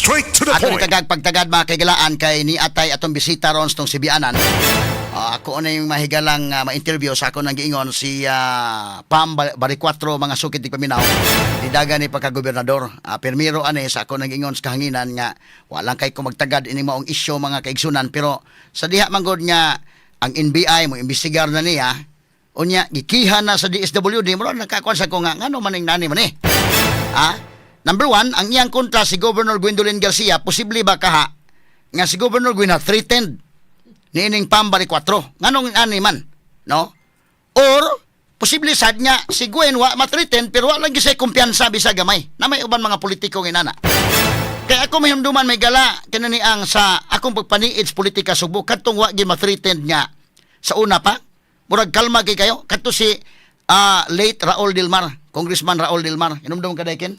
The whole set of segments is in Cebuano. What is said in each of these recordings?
Straight to the Ato ni point. tagag pagtagad, mga kahigalaan, kay ni atay atong bisita ron sa tong Sibianan. Ako na yung mahigalang ma-interview sa ako nang giingon si Pam Baricuatro, mga sukit di paminaw. Didaga ni pagka-gobernador. Pirmiro ane sa ako nang giingon sa kahanginan nga walang kay ko magtagad ini maong isyu, mga kaigsunan, pero sa diha man gud nga ang NBI mo imbestigar na niya, unya gikiha na sa DSWD, mo nakakuan sa ko nga ngano man ning nani man eh. Ah, number one, ang iyang kontra si Governor Gwendolyn Garcia, posible ba kaha nga si Governor Gwen threatened ni ining Pam Baricuatro? Nganong ani man, no? Or posible sad nga si Gwen wa ma-threaten pero wa lang gyud kumpiyansa bisag gamay. Na may uban mga politiko nga inana. Kaya ako mahimduman may gala kini ang sa akong pagpaniid sa politika Subo, kadtong wa gyud ma-threatened nga sa una pa murag kalma kay kayo, kadto si late Raul Del Mar, Congressman Raul Del Mar. Hinumdum ka Ken?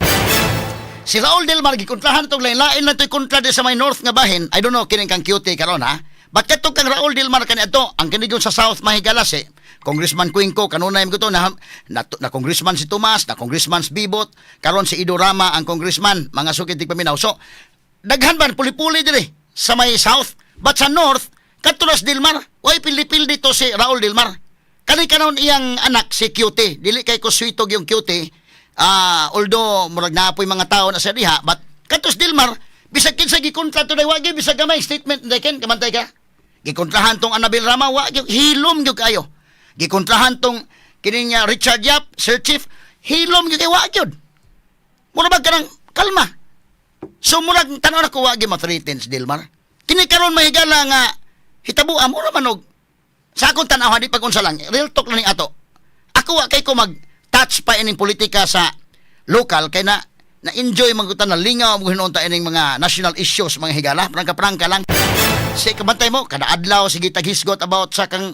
Si Raul Del Mar gikontrahan tong lain-lain lang to'y kontra di sa may north nga bahin. I don't know kining kang cutie karon ha. But kadto kang Raul Del Mar kani adto, ang kinigon sa south mahigala si Congressman Cuenco, kanunay mo to na, na Congressman si Tomas, na Congressman si Bibot, karon si Ido Rama ang congressman, mga sukit di paminaw. So daghan ban puli-puli diri sa may south, but sa north kadto nas Del Mar, way pili-pili dito si Raul Del Mar. Kani kanon iyang anak si Cutie, dili kay ko switog yung Cutie. Although murag naapoy mga tao na sa diha, but katos Del Mar, bisag kinsa gikontra to day wagi bisag gamay statement day ken kamantay ka. Gikontrahan tong Annabel Rama, wa gyud hilom gyud kayo. Gikontrahan tong kini nga Richard Yap, Sir Chief, hilom gyud kay wa gyud. Mura ba kanang kalma. So murag tan-aw nako wa gyud ma-threaten si Del Mar. Kini karon mahigala nga hitabo, mura man og sa akong tan-aw, di pag unsa lang, real talk lang ni ato. Ako wa kay ko mag touch pa ining politika sa local kay na na-enjoy man ko ta, na lingaw mo hinuon ta ining mga national issues, mga higala, prangka-prangka lang. Si kabantay mo kada adlaw sige taghisgot about sa kang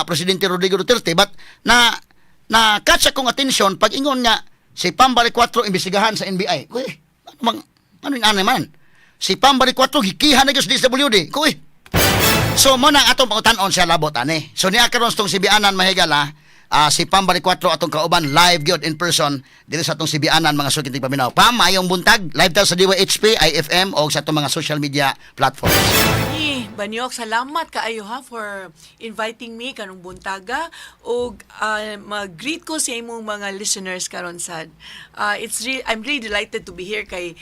Presidente Rodrigo Duterte, but na na catch akong attention pag ingon nga si Pam Baricuatro imbestigahan sa NBI. Kuy, ano bang ano yung anay man? Si Pam Baricuatro gikiha na gyud sa DSWD. Kuy. So mo na atong pangutan-on siya labot ani. So niya karon sa tong Sibianan, mahigala, si Pam Baricuatro atong kauban live gyud in person diri sa atong Sibianan, mga sukinting paminaw. Pam, mayong buntag. Live ta sa DYHP, IFM o sa atong mga social media platforms. Ni Banyok, salamat kaayo ha for inviting me karong buntaga ug mag-greet ko sa imong mga listeners karon sad. It's re- I'm really delighted to be here kay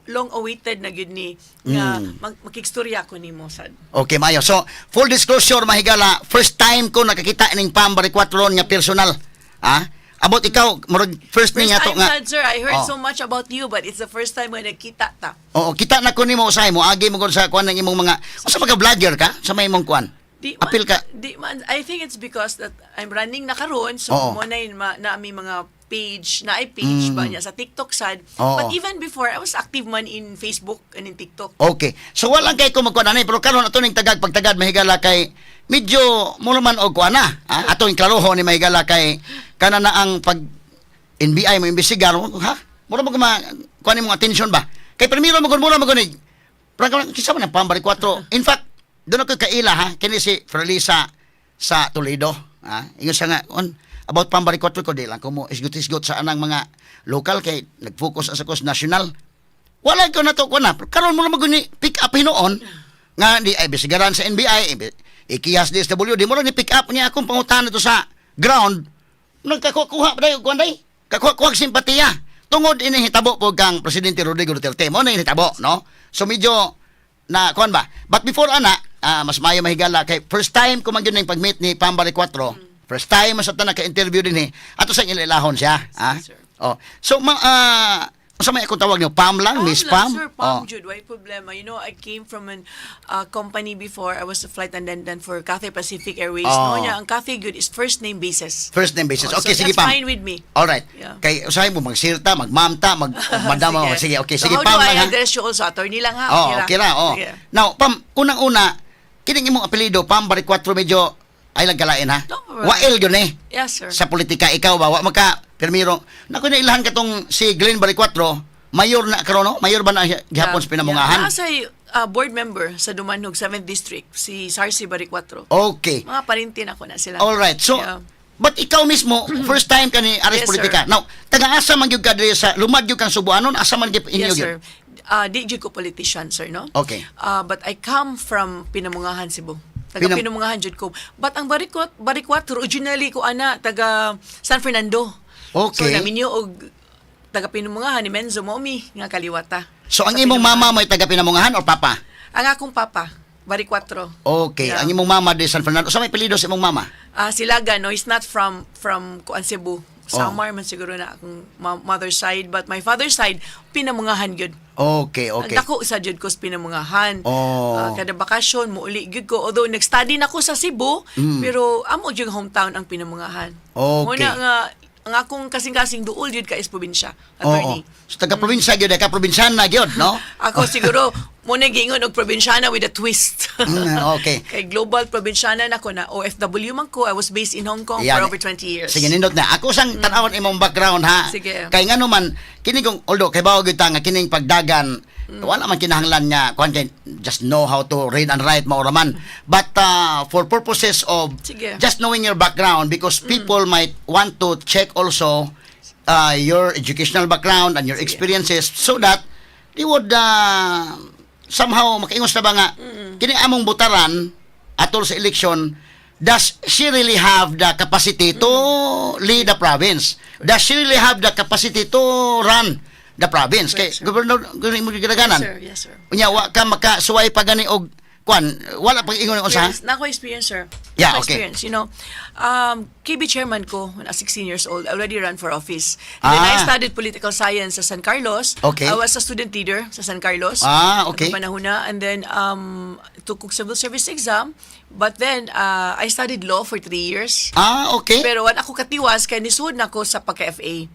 long awaited na gyud ni nga makigstorya ko nimo sad. Okay, mayo. So, full disclosure, mahigala, first time ko nakakita ning Pam Baricuatro nga personal. Ah? About ikaw, murag first ni First nga to time nga. sad, sir. I heard Oh. so much about you, but it's the first time when nagkita ta. Oo, kita na ko nimo usahay mo agi mo gud sa kuan ng imong mga usa ba ka, vlogger ka sa may imong kuan? Di man, Apil ka. Di man, I think it's because that I'm running na karon, so mo na yun, na ami mga page, na ay page ba niya sa TikTok sad. But even before, I was active man in Facebook and in TikTok. Okay. So walang kay ko magkuan ani, pero karon ato ning tagag pagtagad, mahigala, kay medyo mo naman og kuan na. Ha? Ato ing klaroho ni mahigala kay kana na ang pag NBI mo imbestigar ha. Mura mo ma kuan imong attention ba? Kay primero mo mura mo ni prangka kisa man ang Pam Baricuatro. In fact, doon ako kaila ha, kini si Ferlisa sa Toledo. Ha? Ingon siya nga on about Pam Baricuatro ko, di lang ko mo isgot-isgot sa anang mga local kay nag-focus sa kos national. Wala ko na to ko na. Karon mo na maguni pick up hinuon nga di ay bisigaran sa NBI, ikiyas DSWD, mo ni pick up niya akong pangutana to sa ground. Nagkakuha pa dayo kuan day. Kakuha-kuha simpatiya. Tungod ini hitabo po kang Presidente Rodrigo Duterte. Mo na hitabo, no? So medyo na kuan ba? But before ana, mas maayo, mahigala, kay first time ko man gyud ning pag-meet ni Pam Baricuatro. First time man sa ta naka-interview din eh. Ato sa ilahon siya, ah. Sir. Oh. So ma unsa may akong tawag niyo? Pam lang, Miss lang, Pam? Sir, Pam, Oh. Jude, why problema? You know, I came from an company before. I was a flight attendant for Cathay Pacific Airways. Oh. No, niya, ang Cathay good is first name basis. First name basis. Oh, Okay, so sige, that's Pam. fine with me. Alright. Yeah. Kay usahay mo magsirta, magmamta, mag madam, oh, sige, okay, So sige how Pam do I lang ha. address you also? Attorney lang ha? Oh, okay ra, oh. Sige. Now, Pam, unang-una, kining imong apelyido, Pam Baricuatro, medyo ay lang kalain ha. No problem. Wail yun eh. Yes, sir. Sa politika ikaw ba wa maka pirmiro. Nako na ilahan katong si Glenn Baricuatro, mayor na karon no? Mayor ba na gihapon sa Pinamungahan? Yeah. Nasa board member sa Dumanjug 7th District, si Sarsi Baricuatro. Okay. Mga parintin ako na sila. All right. So, but ikaw mismo, first time ka ni aris Yes, politika. sir. Now, taga-asa man gyud ka diri sa lumad gyud kang Subuanon, asa man gyud inyo Yes, gyud? sir. Di jud ko politician, sir, no? Okay. But I come from Pinamungahan, Cebu. Taga Pinamungahan jud ko. But ang Baricuatro originally ko ana taga San Fernando. So naminyo og taga Pinamungahan ni Menzo Momi nga kaliwata. So ang Sa imong Pinamungahan. mama may taga Pinamungahan or papa? Ang akong papa, Baricuatro. Okay, Yeah. ang imong mama di San Fernando. Sa may apelyido sa imong mama? Ah, Silaga, no, he's not from kuan, Cebu. Samar man siguro na akong mother side, but my father side, Pinamungahan gyud. Ang dako sa jud ko sa Pinamungahan. Ah, kada bakasyon muuli gyud ko. Although nag-study na ko sa Cebu, pero amo gyud hometown ang Pinamungahan. Muna nga ang akong kasing-kasing duol gyud ka is probinsya, attorney. So taga probinsya gyud ka, probinsyana gyud, no? Ako siguro mo na giingon og probinsyana with a twist. Kay global probinsyana na ko na OFW man ko. I was based in Hong Kong for over 20 years. Sige, nindot na. Ako sang tan-awon imong background ha. Sige. Kay ngano man kini kung although kay bawo gyud ta nga kining pagdagan wala man kinahanglan nga kuan kay just know how to read and write mao ra man. But for purposes of Sige. Just knowing your background, because people might want to check also your educational background and your experiences so that they would somehow makaingos na ba nga kini among butaran atol sa election, does she really have the capacity to lead the province? Does she really have the capacity to run the province? Kay Correct, sir. Gobernador mo gidaganan. Yes, sir. Yes, sir. Unya wa ka makasuway pa gani og kuan, wala pa ingon unsa. Yes, na ako experience, sir. Nako experience. KB chairman ko when I was 16 years old. I already ran for office. And then I studied political science sa San Carlos. I was a student leader sa San Carlos. Atong panahon na. And then, took og civil service exam. But then, I studied law for 3 years. Pero wala ako katiwas kay nisud na ko sa pagka-FA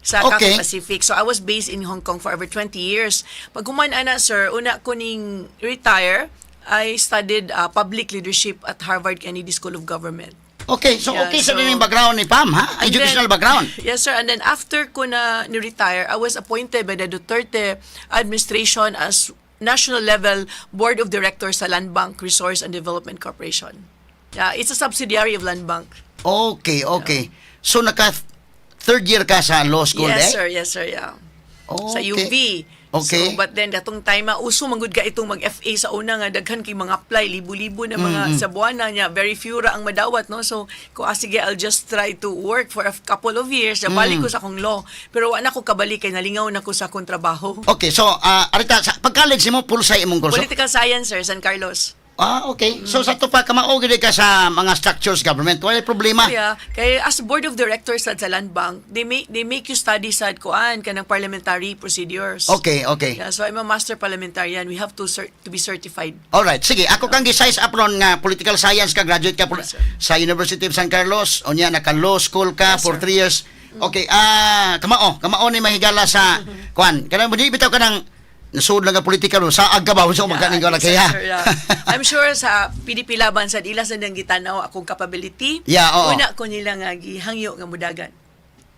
sa Cathay Pacific. So I was based in Hong Kong for over 20 years. Pag human ana, sir, una ko ning retire, I studied public leadership at Harvard Kennedy School of Government. Okay, so Yeah, okay sa din yung background ni Pam ha? And Educational background. Yes, sir. And then after ko na ni-retire, I was appointed by the Duterte administration as national level board of directors sa Land Bank Resource and Development Corporation. Yeah, it's a subsidiary of Land Bank. Okay. So naka third year ka sa law school Yes, eh? sir. Yes, sir. Yeah. Sa UV. So, but then, katong time, uso man gud ka itong mag-FA sa una nga, daghan kay mga apply, libo-libo na mga sa buwana niya, very few ra ang madawat, no? So, ko, ah, sige, I'll just try to work for a couple of years. Balik ko sa akong law. Pero wala ko kabalik kay nalingaw na ko sa akong trabaho. Okay, so arita sa pag-college mo pulsay imong kurso. Political science, sir, San Carlos. Ah, okay. So sa to pa kamao gid ka sa mga structures government. Wala problema. Yeah, kay as board of directors sa Land Bank, they make you study sa kuan kanang parliamentary procedures. Yeah, so I'm a master parliamentarian. We have to be certified. Alright, sige. Ako kang gi-size up ron nga political science ka, graduate ka Yes, sir. sa University of San Carlos. Unya naka law school ka Yes, for sir. 3 years. Okay, kamao ni mahigala sa kuan. Kanang di bitaw kanang nasud lang ang politika ro saag ka ba so magkaning ka Yes, kaya. sir, yeah. I'm sure sa PDP Laban sa ila sa nang gitanaw akong capability. Yeah, oo. Una ko nila nga gihangyo nga mudagan.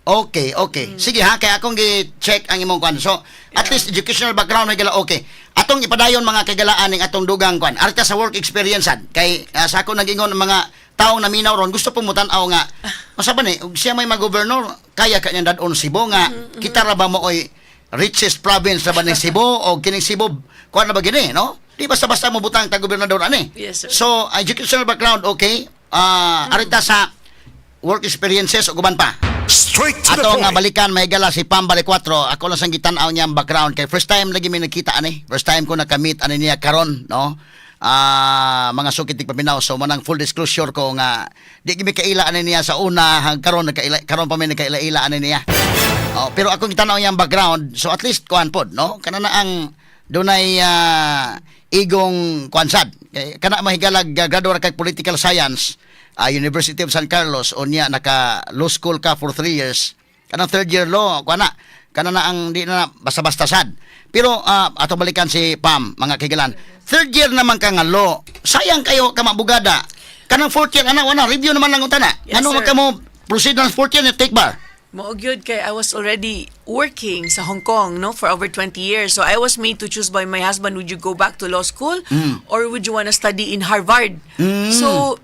Okay. Sige ha, kaya akong gi-check ang imong kuan. So, at least educational background may gala okay. Atong ipadayon, mga kagalaan, ning atong dugang kuan. Arta sa work experience sad. Kay sa ako nag-ingon ang mga taong naminaw ron gusto pong mutan-aw nga masa ba ni og siya may mag-gobernador kaya ka niyang dad-on Cebu nga kita ra ba mo oy richest province ra ba ning Cebu o kining Cebu kuan na ba gini, no? Di basta-basta mo butang ta gobernador ani. Yes, sir. So, educational background okay. Arita sa work experiences ug uban pa. Straight to the Ato nga point. balikan may gala si Pam Balicuatro. Ako lang sang gitan-aw niya ang background kay first time lagi may nagkita ani. First time ko nakamit ani niya karon, no? Ah, mga sukit paminaw. So manang full disclosure ko nga di gimi kaila ani niya sa una hang karon nagkaila karon pa mi nagkaila-ila ani niya. Oh, pero ako gitan-aw niya ang background. So at least kuan pod, no? Kana na ang dunay igong kuan sad. Kay kana mahigalag graduate kag political science, University of San Carlos, unya naka law school ka for 3 years, kanang third year law kuan na kana na ang di na basta-basta sad. Pero ato balikan si Pam, mga kigalan. Third year naman ka nga law, sayang kayo ka mabugada kanang fourth year ana wala review naman lang unta na. Yes, Ano sir. man ka mo proceed ng fourth year na take bar? Mao gyud kay I was already working sa Hong Kong, no, for over 20 years. So I was made to choose by my husband, would you go back to law school or would you want to study in Harvard? So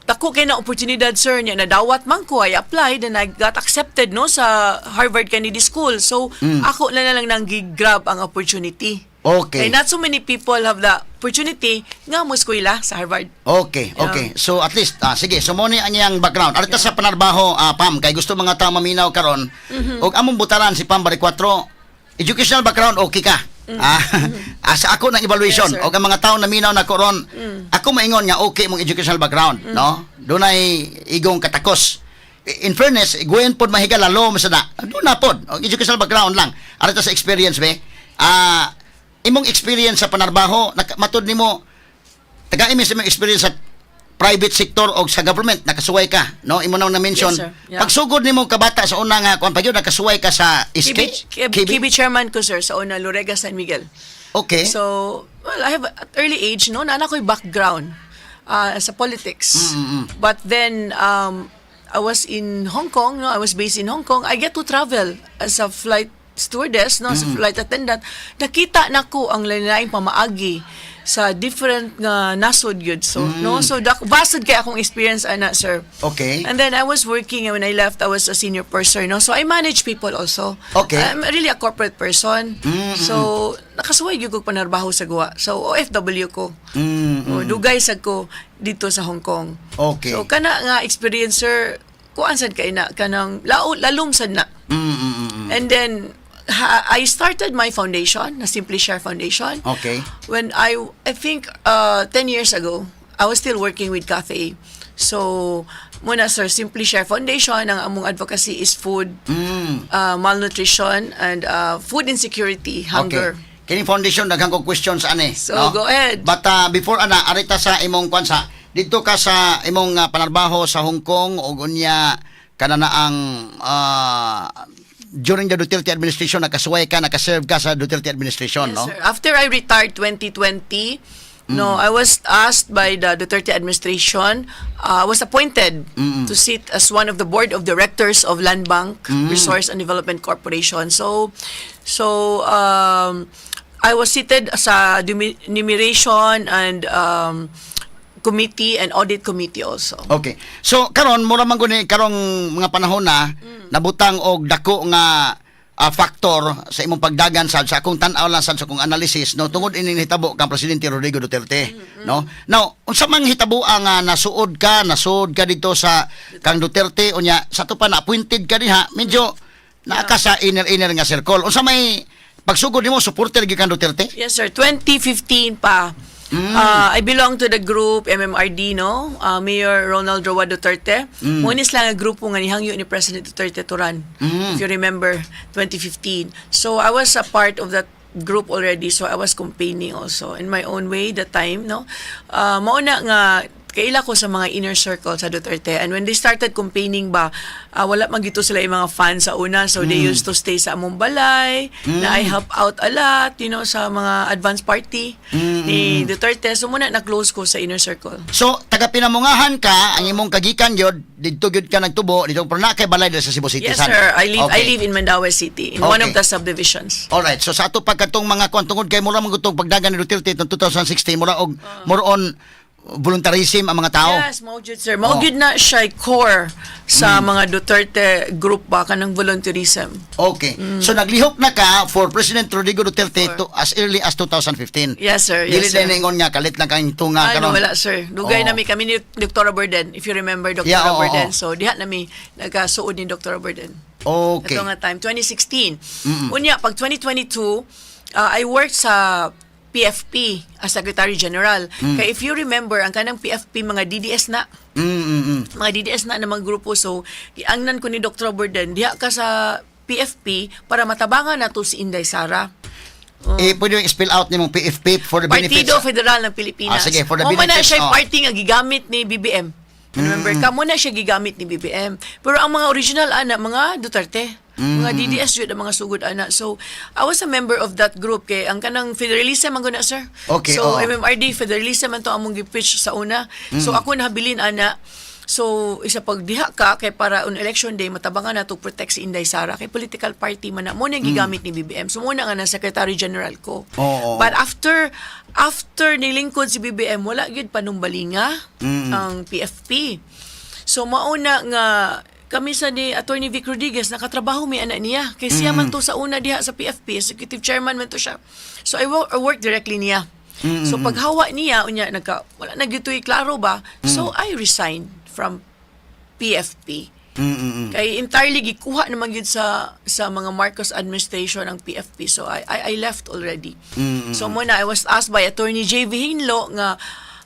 Dako kay na oportunidad, sir, niya nadawat man ko. I applied and I got accepted, no, sa Harvard Kennedy School. So ako na lang nang gi-grab ang opportunity. Kay not so many people have the opportunity nga mo eskwela sa Harvard. Okay. So at least, sige, so mo ni ang iyang background. Arita sa panarbaho, Pam, kay gusto mga tao maminaw karon. Og among butaran si Pam Baricuatro, educational background okay ka. Sa ako ng evaluation Yes, sir. og ang mga tao naminaw na ko ron, ako maingon nga okay mong educational background, no? Dunay igong katakos. In fairness, gwen pod mahigala lo masada. Doon na pod, og educational background lang. Arita sa experience be. Imong experience sa panarbaho, matud nimo taga sa imong experience sa private sector o sa government, nakasuway ka, no? Imo na na-mention. Yes, sir. Yeah. Pagsugod nimo kabata sa una nga kuan pa gyud, nakasuway ka sa SK. KB, KB chairman ko, sir, sa una, Lorega San Miguel. So, well, I have at early age, no, naa ko'y background sa politics. But then, I was in Hong Kong, no, I was based in Hong Kong. I get to travel as a flight stewardess, no, as a flight attendant. Nakita nako ang lain pamaagi sa different nga nasod yun. So, no, so vasod kay akong experience ana, sir. And then I was working, and when I left, I was a senior person, no? So I manage people also. I'm really a corporate person. So, nakasuway gyud kog panarbaho sa guwa. So, OFW ko. O, dugay sad ko dito sa Hong Kong. So, kana nga experience, sir, kuan sad kay na, kanang lalom sad na. And then, I started my foundation, na Simply Share Foundation. When I think, 10 years ago, I was still working with Cathay. So, muna, sir, Simply Share Foundation, ang among advocacy is food, malnutrition, and food insecurity, hunger. Okay. Kining foundation, daghan kog questions ani. So, no? go ahead. But before ana, arita sa imong kwan sa didto ka sa imong panarbaho sa Hong Kong ug unya kana na ang during the Duterte administration nakasuway ka, nakaserve ka sa Duterte administration, Yes, no? sir. After I retired 2020, no, I was asked by the Duterte administration, I was appointed to sit as one of the board of directors of Land Bank Resource and Development Corporation. So, I was seated sa enumeration and committee and audit committee also. Okay. So karon mura man guni karong mga panahon na nabutang og dako nga factor sa imong pagdagan sa akong tan-aw lang sad sa akong analysis, no, tungod ining hitabo kang Presidente Rodrigo Duterte, no? Now, unsa man hitabo ang nasuod ka dito sa kang Duterte, unya sa ato pa na appointed ka diha, medyo naa ka sa inner nga circle? Unsa may pagsugod nimo, supporter gyud kang Duterte? Yes, sir. 2015 pa. I belong to the group MMRD, no? Mayor Ronald Roa Duterte. Mm. Mao lang ang grupo nga nihangyo ni President Duterte to run. If you remember, 2015. So, I was a part of that group already. So, I was campaigning also in my own way that time, no? Mao na nga kaila ko sa mga inner circle sa Duterte, and when they started campaigning ba, wala man gito sila yung mga fans sa una, so they used to stay sa among balay na I help out a lot sa mga advance party ni Duterte. So muna na close ko sa inner circle. So, taga Pinamungahan ka, ang imong kagikan gyud, didto gyud ka nagtubo, dito, pero naa kay balay diri sa Cebu City. Yes, san? sir. I live in Mandaue City in one of the subdivisions. Alright, so sa ato pagkatong mga kuan tungod kay mura man gutong pagdagan ni Duterte itong 2016, mura og more on voluntarism ang mga tao. Yes, mao jud, sir. Mao Oh. jud na siya core sa mga Duterte group ba, kanang volunteerism. Okay. So naglihok na ka for President Rodrigo Duterte to, as early as 2015. Yes, sir. Yes, Dili sir. na ingon nga kalit lang kang tunga Ano, karon. wala, sir. Dugay nami kami ni Dr. Borden, if you remember Dr. Yeah, oo, Borden. oo. So, diha nami nagkasuod ni Dr. Borden. Ato nga time, 2016. Unya, pag 2022, I worked sa PFP as Secretary General. Kay if you remember, ang kanang PFP, mga DDS na. Mga DDS na ng mga grupo. So, giangnan ko ni Dr. Borden, diha ka sa PFP para matabangan nato si Inday Sara. Eh, pwede yung spell out nimong PFP for the benefits. Partido Federal ng Pilipinas. Ah, sige, for the Mao man na benefits, siya oh. party nga gigamit ni BBM. Remember ka mo na siya gigamit ni BBM. Pero ang mga original ana, mga Duterte. Mga DDS jud ang mga sugod ana. So I was a member of that group kay ang kanang federalism man guna, sir. Okay, So oo. MMRD federalism man to among gi-preach sa una. So ako nahabilin ana. So isa pag diha ka kay para on election day matabangan na to protect si Inday Sara kay political party man na mo na gigamit ni BBM. So mo na nga na secretary general ko. But after after nilingkod si BBM, wala gyud panumbalinga ang PFP. So mauna nga kami sa ni Attorney Vic Rodriguez, nakatrabaho mi ana niya kay siya man to sa una diha sa PFP, executive chairman man to siya. So I work directly niya. So paghawa niya unya nagka wala na gyud to'y klaro ba. So I resigned from PFP. Kay entirely gikuha naman gyud sa mga Marcos administration ang PFP. So I left already. So mo na I was asked by Attorney JV Hinlo nga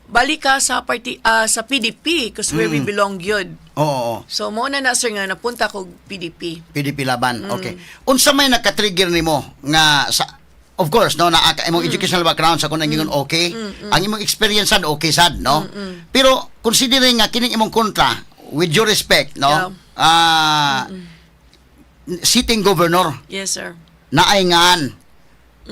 balik ka sa party, sa PDP, because where we belong gyud. Oo, oo. So mo na na, sir, nga napunta ko PDP. PDP Laban. Okay. Unsa may naka-trigger nimo nga sa, of course, no, na imong educational background sa kung nangingon, okay. Ang imong experience sad, okay sad, no? Pero considering nga kining imong kontra, with due respect, no? Sitting governor Yes, sir. naay ngaan.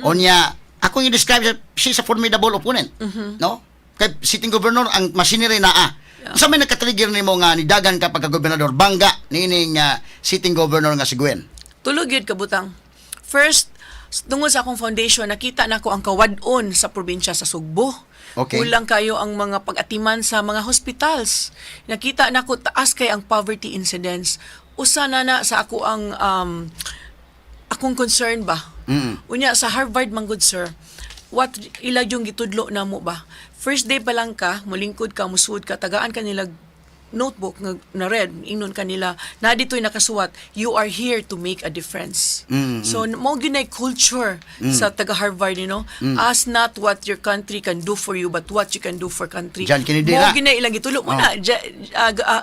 Unya, ako yung describe siya, she's a formidable opponent. No? Kay sitting governor ang machinery naa. Sa may naka-trigger nimo nga nidagan ka pagka gobernador bangga niining sitting governor nga si Gwen? Tulo gyud kabutang. First, tungod sa akong foundation, nakita nako ang kawad-on sa probinsya sa Sugbo. Kulang kayo ang mga pag-atiman sa mga hospitals. Nakita nako taas kay ang poverty incidence. Usa na na sa ako ang akong concern ba. Unya sa Harvard man gud, sir. What ila yung gitudlo na mo ba? First day pa lang ka, mulingkod ka, musuod ka, tagaan ka nila notebook nga na red, ingnon kanila na dito'y nakasuwat, "You are here to make a difference." So mo gyud nay culture sa taga Harvard. Ask not what your country can do for you but what you can do for country. John Kennedy Mo na. gyud nay ilang gitulo mo na.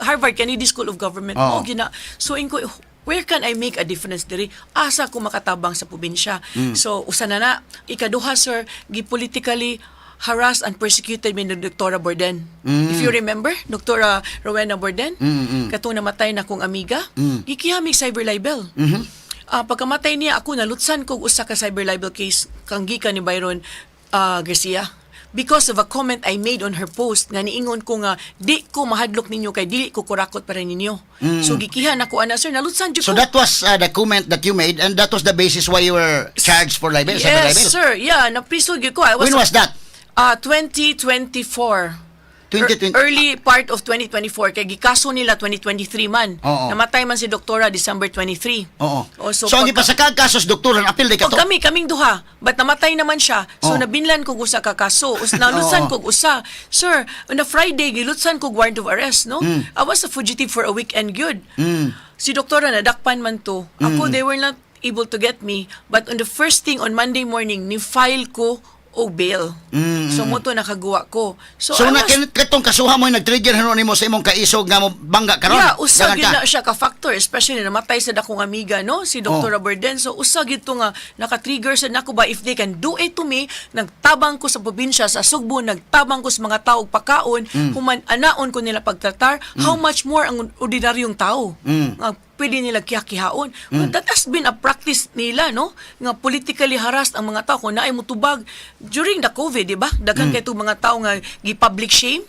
Harvard Kennedy School of Government mo gyud na. So inko, where can I make a difference diri? Asa ko makatabang sa probinsya? So usa na na. Ikaduha, sir, gi politically harassed and persecuted mi ni Dr. Borden. If you remember, Dr. Rowena Borden, katong namatay na kong amiga, gikiha mig cyber libel. Pagkamatay niya, ako nalutsan kog usa ka cyber libel case kang gikan ni Byron Garcia because of a comment I made on her post nga niingon ko nga di ko mahadlok ninyo kay dili ko kurakot para ninyo. So gikiha nako ana, sir, nalutsan jud So ko. that was the comment that you made and that was the basis why you were charged for libel, cyber Yes, libel. sir. Yeah, napriso gyud ko. I was When was that? 2024. 2020 Early part of 2024 kay gikaso nila 2023 man. Namatay man si Doktora December 23. Oh, So, ang gipasakag kasos doktoran, apil di Oh, ka to. kami, kaming duha. But namatay naman siya. So, nabinlan kog usa ka kaso. Nalutsan kog usa. Sir, on a Friday, gilutsan kog warrant of arrest, no? I was a fugitive for a weekend good. Si doktora nadakpan man to. Ako, they were not able to get me. But on the first thing on Monday morning, ni-file ko og bail. So, mo to nakaguwa ko. So, So, I na katong kasuha mo yung nag-trigger hinuon nimo sa imong kaisog nga mo bangga karon. Yeah, usa Dagan gyud ka. na siya ka factor, especially namatay sa dakong amiga, no, si Dr. Borden. So usa gyud to nga naka-trigger sa nako ba. If they can do it to me, nagtabang ko sa probinsya sa Sugbo, nagtabang ko sa mga tao og pakaon, human anaon ko nila pagtratar, how much more ang ordinaryong tao nga pwede nila kihakihaon? Well, that has been a practice nila, no, nga politically harassed ang mga tao kung naay mutubag during the COVID, di ba? Daghan kay itong mga tao nga gi-public shame.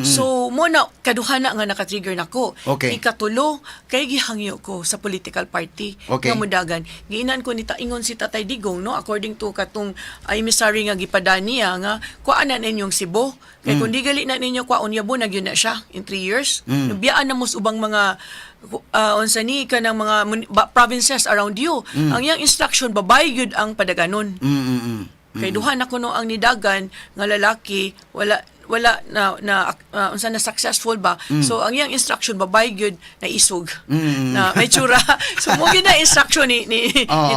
So mo na kaduha na nga naka-trigger nako. Ikatulo, kay gihangyo ko sa political party nga mudagan. Giinan ko ni ingon si Tatay Digong, no, according to katong emissary nga gipada niya nga kuan na ninyong Cebu. Kay kung di gali na ninyo kuan yabo na gyud na siya in 3 years. Nabiyaan na mo sa ubang mga unsa ni kanang mga provinces around you. Ang iyang instruction, babae gyud ang padaganon. Kay duha na kuno ang nidagan nga lalaki, wala wala na na unsa na successful ba. So ang iyang instruction, babae gyud na isog na may tsura. So mo gyud na instruction ni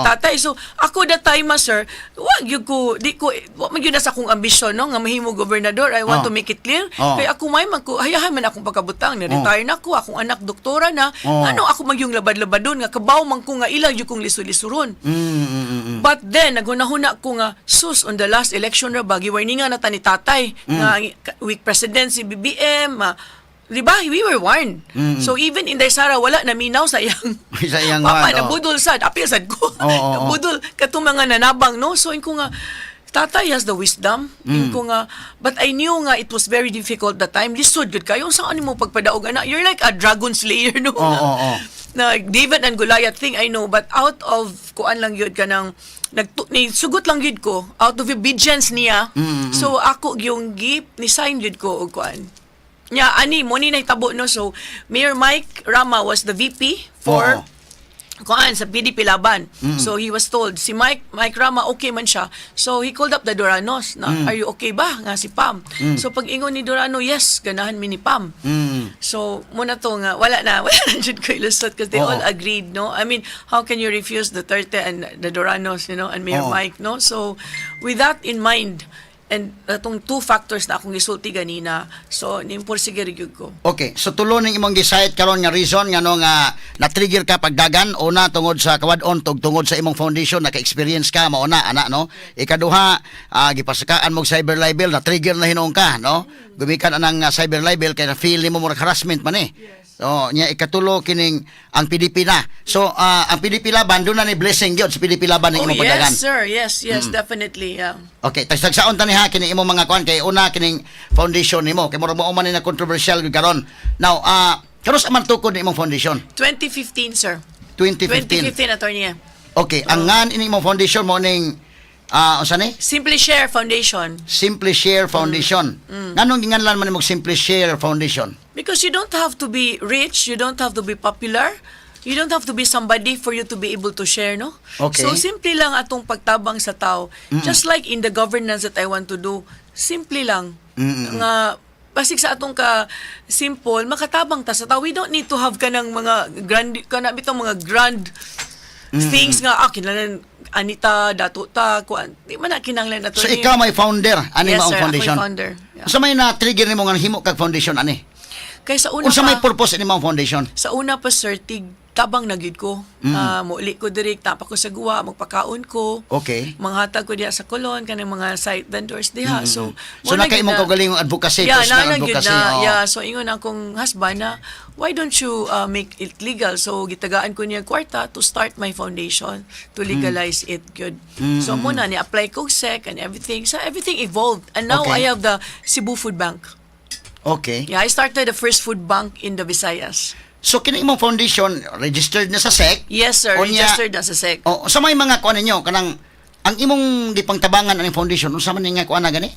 tatay. So ako that time, ma, sir, wa gyud ko di ko wa man gyud na sa akong ambisyon, no, nga mahimo gobernador. I want to make it clear. Kay ako may man ko hayahan man akong pagkabutang ni retire na ko, akong anak doktora na. Ano ako magyung labad-labadon nga kabaw man ko nga ilang gyud kong lisod-lisuron? But then, naghunahuna ko nga, sus, on the last election ra ba, giwarningan na ta ni tatay, nga weak president si BBM, di ba? We were warned. So even Inday Sara, wala naminaw sa iyang Sa iyang papa, warn, oh. nabudol sad, apil sad ko. Oo, oo, oo. Nabudol, katong mga nanabang, no? So, inko nga, Tatay has the wisdom. Ko nga, but I knew nga it was very difficult that time. Lisod gud kayo. Saan mo pagpadaog ana? You're like a dragon slayer, no? Oo, oo, oo. Na David and Goliath thing, I know, but out of kuan lang yun kanang nagtu ni sugot lang yun ko out of obedience niya. So ako yung gi ni sign yun ko og kuan nya ani mo ni nahitabo, no? So Mayor Mike Rama was the VP for kuan sa PDP Laban. So he was told si Mike Rama, okay man siya. So he called up the Duranos na, "Are you okay ba nga si Pam?" So pag ingon ni Durano, "Yes, ganahan mi ni Pam." So muna to nga wala na jud ko ilusot because they Oo. All agreed, no? I mean, how can you refuse Duterte and the Duranos and Mayor Oo. Mike, no? So with that in mind and atong two factors na akong gisulti ganina, so nimporsige gyud ko. Okay, so tulo ning imong gi-cite karon nga reason ngano nga na-trigger ka pagdagan. Una, tungod sa kawad-on tug tungod sa imong foundation, naka-experience ka mao na ana, no? Ikaduha, gipasakaan mo og cyber libel, na-trigger na hinuon ka, no? Gumikan anang cyber libel kay na feel nimo murag harassment man eh. So, nya ikatulo kining ang PDP na. So, ang PDP Laban doon na ni blessing gyud sa PDP Laban ning Oh, imong pagdagan. yes, sir. Yes, definitely. Yeah. Okay, tagsaon ta ni ha kini imong mga kuan kay una kining foundation nimo kay murag mao man ni na controversial gyud karon. Now, kanus man tukod ni imong foundation? 2015, sir. 2015. 2015, attorney. Okay, ang ngan ini imong foundation mo ning unsa ni? Simply Share Foundation. Simply Share Foundation. Nganong ginganlan man nimong Simply Share Foundation? Because you don't have to be rich, you don't have to be popular, you don't have to be somebody for you to be able to share, no? Okay. So simple lang atong pagtabang sa tao. Just like in the governance that I want to do, simple lang. Nga basig sa atong ka simple, makatabang ta sa tao. We don't need to have kanang mga grand kana bitong mga grand things nga kinahanglan anita dato ta kuan. Di man na kinahanglan ato. So ikaw may founder ani Yes, maong sir. Ako'y foundation? founder. Yeah. Unsa may na-trigger nimo nga himo kag foundation ani? Kay sa una Unsa pa, may purpose ini maong foundation? Sa una pa, sir, tig tabang na gyud ko. Muuli ko diri, tapa ko sa guwa, magpakaon ko. Manghatag ko diha sa Colon kanang mga site vendors diha. So, So mo na naka gyud imong kaugalingong advocacy, Yeah, personal na gyud advocacy. na. Oo. Yeah, so ingon akong husband na, "Why don't you make it legal?" So gitagaan ko niya kwarta to start my foundation to legalize it good. So mo na ni apply ko SEC and everything. So everything evolved and now I have the Cebu Food Bank. Yeah, I started the first food bank in the Visayas. So kini imong foundation registered na sa SEC? Yes, sir. Unya- Registered na sa SEC. Oh, sa may mga kuan ninyo kanang ang imong gipangtabangan aning foundation, unsa man ni nga kuan na gani?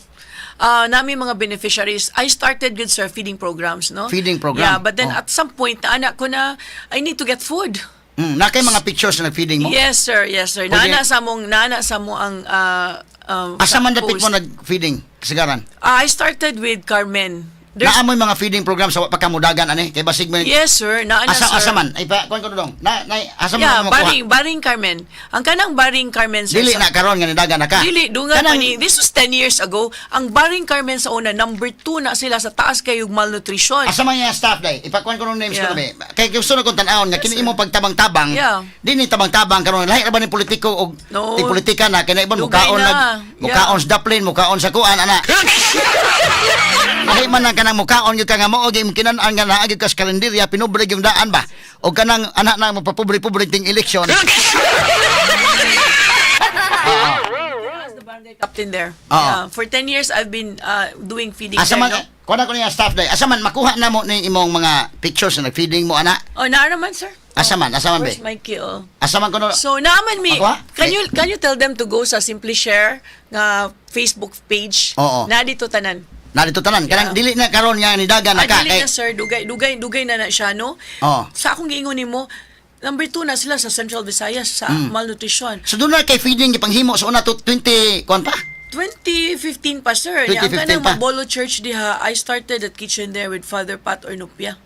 Nami mga beneficiaries. I started with, sir, feeding programs, no? Feeding program. Yeah, but then Oh. at some point, na anak ko na, I need to get food. Na kay mga pictures na nag-feeding mo? Yes, sir. Yes, sir. Nana sa mo ang Asa man dapit post. mo nag-feeding kasagaran? I started with Carmen. There's, Naa mo'y mga feeding program sa wa pa kamudagan ani kay basig mo Yes, sir. Naana, asa sir. Asa man ay pa kuan ko dong. Na asa man Yeah, mo kuha? Baring Carmen. Ang kanang Baring Carmen, sir. Dili na karon nga nidagan na ka. Dili, dungan pa Kanang- ni. This was 10 years ago. Ang Baring Carmen sa una, number 2 na sila sa taas kay malnutrition. Asa man yung staff day? Ipakuan ko nung names ko kami. Kay gusto na kong tan-awon nga kini imong pagtabang-tabang. Di ni tabang-tabang karon lahi ra ba ni politiko og No. ti politika na kay na ibon Dugay mukaon na. nag mukaon sa daplin, mukaon sa kuan ana. Lahi man lang kanang mukaon gyud ka nga mao gyud kinan-an nga naa gyud ka sa kalendarya pinubre yung daan ba. O kanang anak na mapapobre-pobre ting eleksyon. Captain there. Oo. Yeah, for 10 years I've been doing feeding Asa there, man no? kuan ko niya staff day. Asa man makuha na mo ni imong mga pictures na nag-feeding mo ana? Oh, naa naman, sir. Asa man be? Where's Mikey? Oh. Asa man kuno? So naaman mi, Ako, ah? can you tell them to go sa Simply Share nga Facebook page? Oo. Na dito tanan. Narito tanan kanang dili na karon nga nidagan na Ah, ka dili kay na, sir, dugay dugay dugay na na siya, no? Oo. Sa akong giingon nimo, number 2 na sila sa Central Visayas sa malnutrition. So doon na kay feeding gipanghimo sa una to 20 kuan pa? 2015 pa, sir. Nya, ang 2015 kanang pa. Mabolo Church diha, I started that kitchen there with Father Pat Ornupia.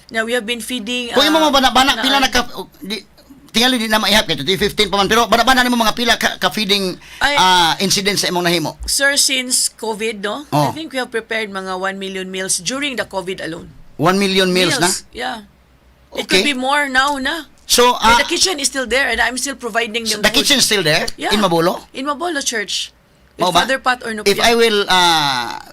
Now we have been feeding Kung imo mo bana-bana na- pila na ka di, tingali di na maihap kay 2015 pa man pero bana-bana nimo mga pila ka feeding Ay- incident sa imong nahimo. Sir, since COVID, no? Oh. I think we have prepared mga 1 million meals during the COVID alone. 1 million meals, na. Yeah. It Okay. could be more now na. So But the kitchen is still there and I'm still providing them the food. kitchen still there Yeah. in Mabolo? In Mabolo Church. With Mao ba? Father Pat Ornupia. If I will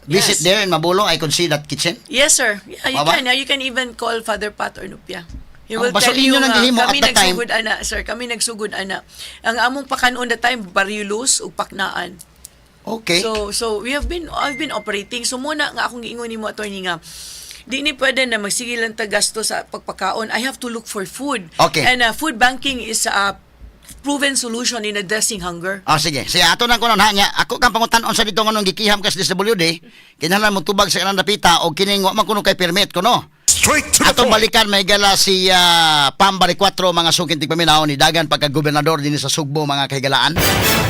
visit Yes. there in Mabolo, I could see that kitchen. Yes, sir. Yeah, you Mao ba? can. Yeah, you can even call Father Pat Ornupia. He Oh, will baso tell you inyo nang nga, gihimo kami at that time. nagsugod ana, sir. Kami nagsugod ana. Ang among pakanon that time, barilus ug paknaan. So we have been I've been operating. So muna nga akong giingon nimo, attorney, nga di ni pwede na magsige lang ta gasto sa pagpakaon. I have to look for food. And food banking is a proven solution in addressing hunger. Ah, sige. Sige, ato nang kunon ha nya. Ako kang pangutan-on sa dito nganong gikiham kas DSWD, kinahanglan mo tubag sa kanang dapita og kining wa man kuno kay permit kuno. Straight to the Atong point. balikan may gala si Pam Baricuatro, mga suking tigpaminaw ni dagan pagka gobernador dinhi sa Sugbo, mga kahigalaan.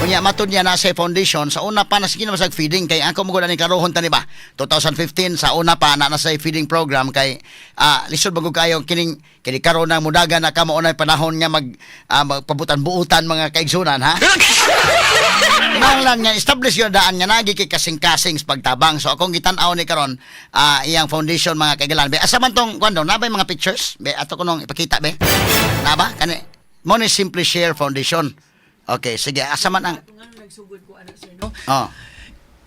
Unya matud niya na sa foundation sa una pa na sige na masag feeding kay ako mo ni karohon tani ba 2015 sa una pa na nasa feeding program kay lisod bago kayo kining kini karon na mudagan na kamo unay panahon nga magpabutan-buutan, mga kaigsunan, ha. Kinahanglan nga establish yun daan nga nagi kay kasing-kasing sa pagtabang. So akong gitan-aw ni karon iyang foundation, mga kaigalan. Be, asa man tong kuan daw na ba yung mga pictures? Be, ato ko nung ipakita be. Na ba? Kani mo ni Simply Share Foundation. Okay, sige, asa man ang Nga nagsugod ko ana, sir, no. Oh.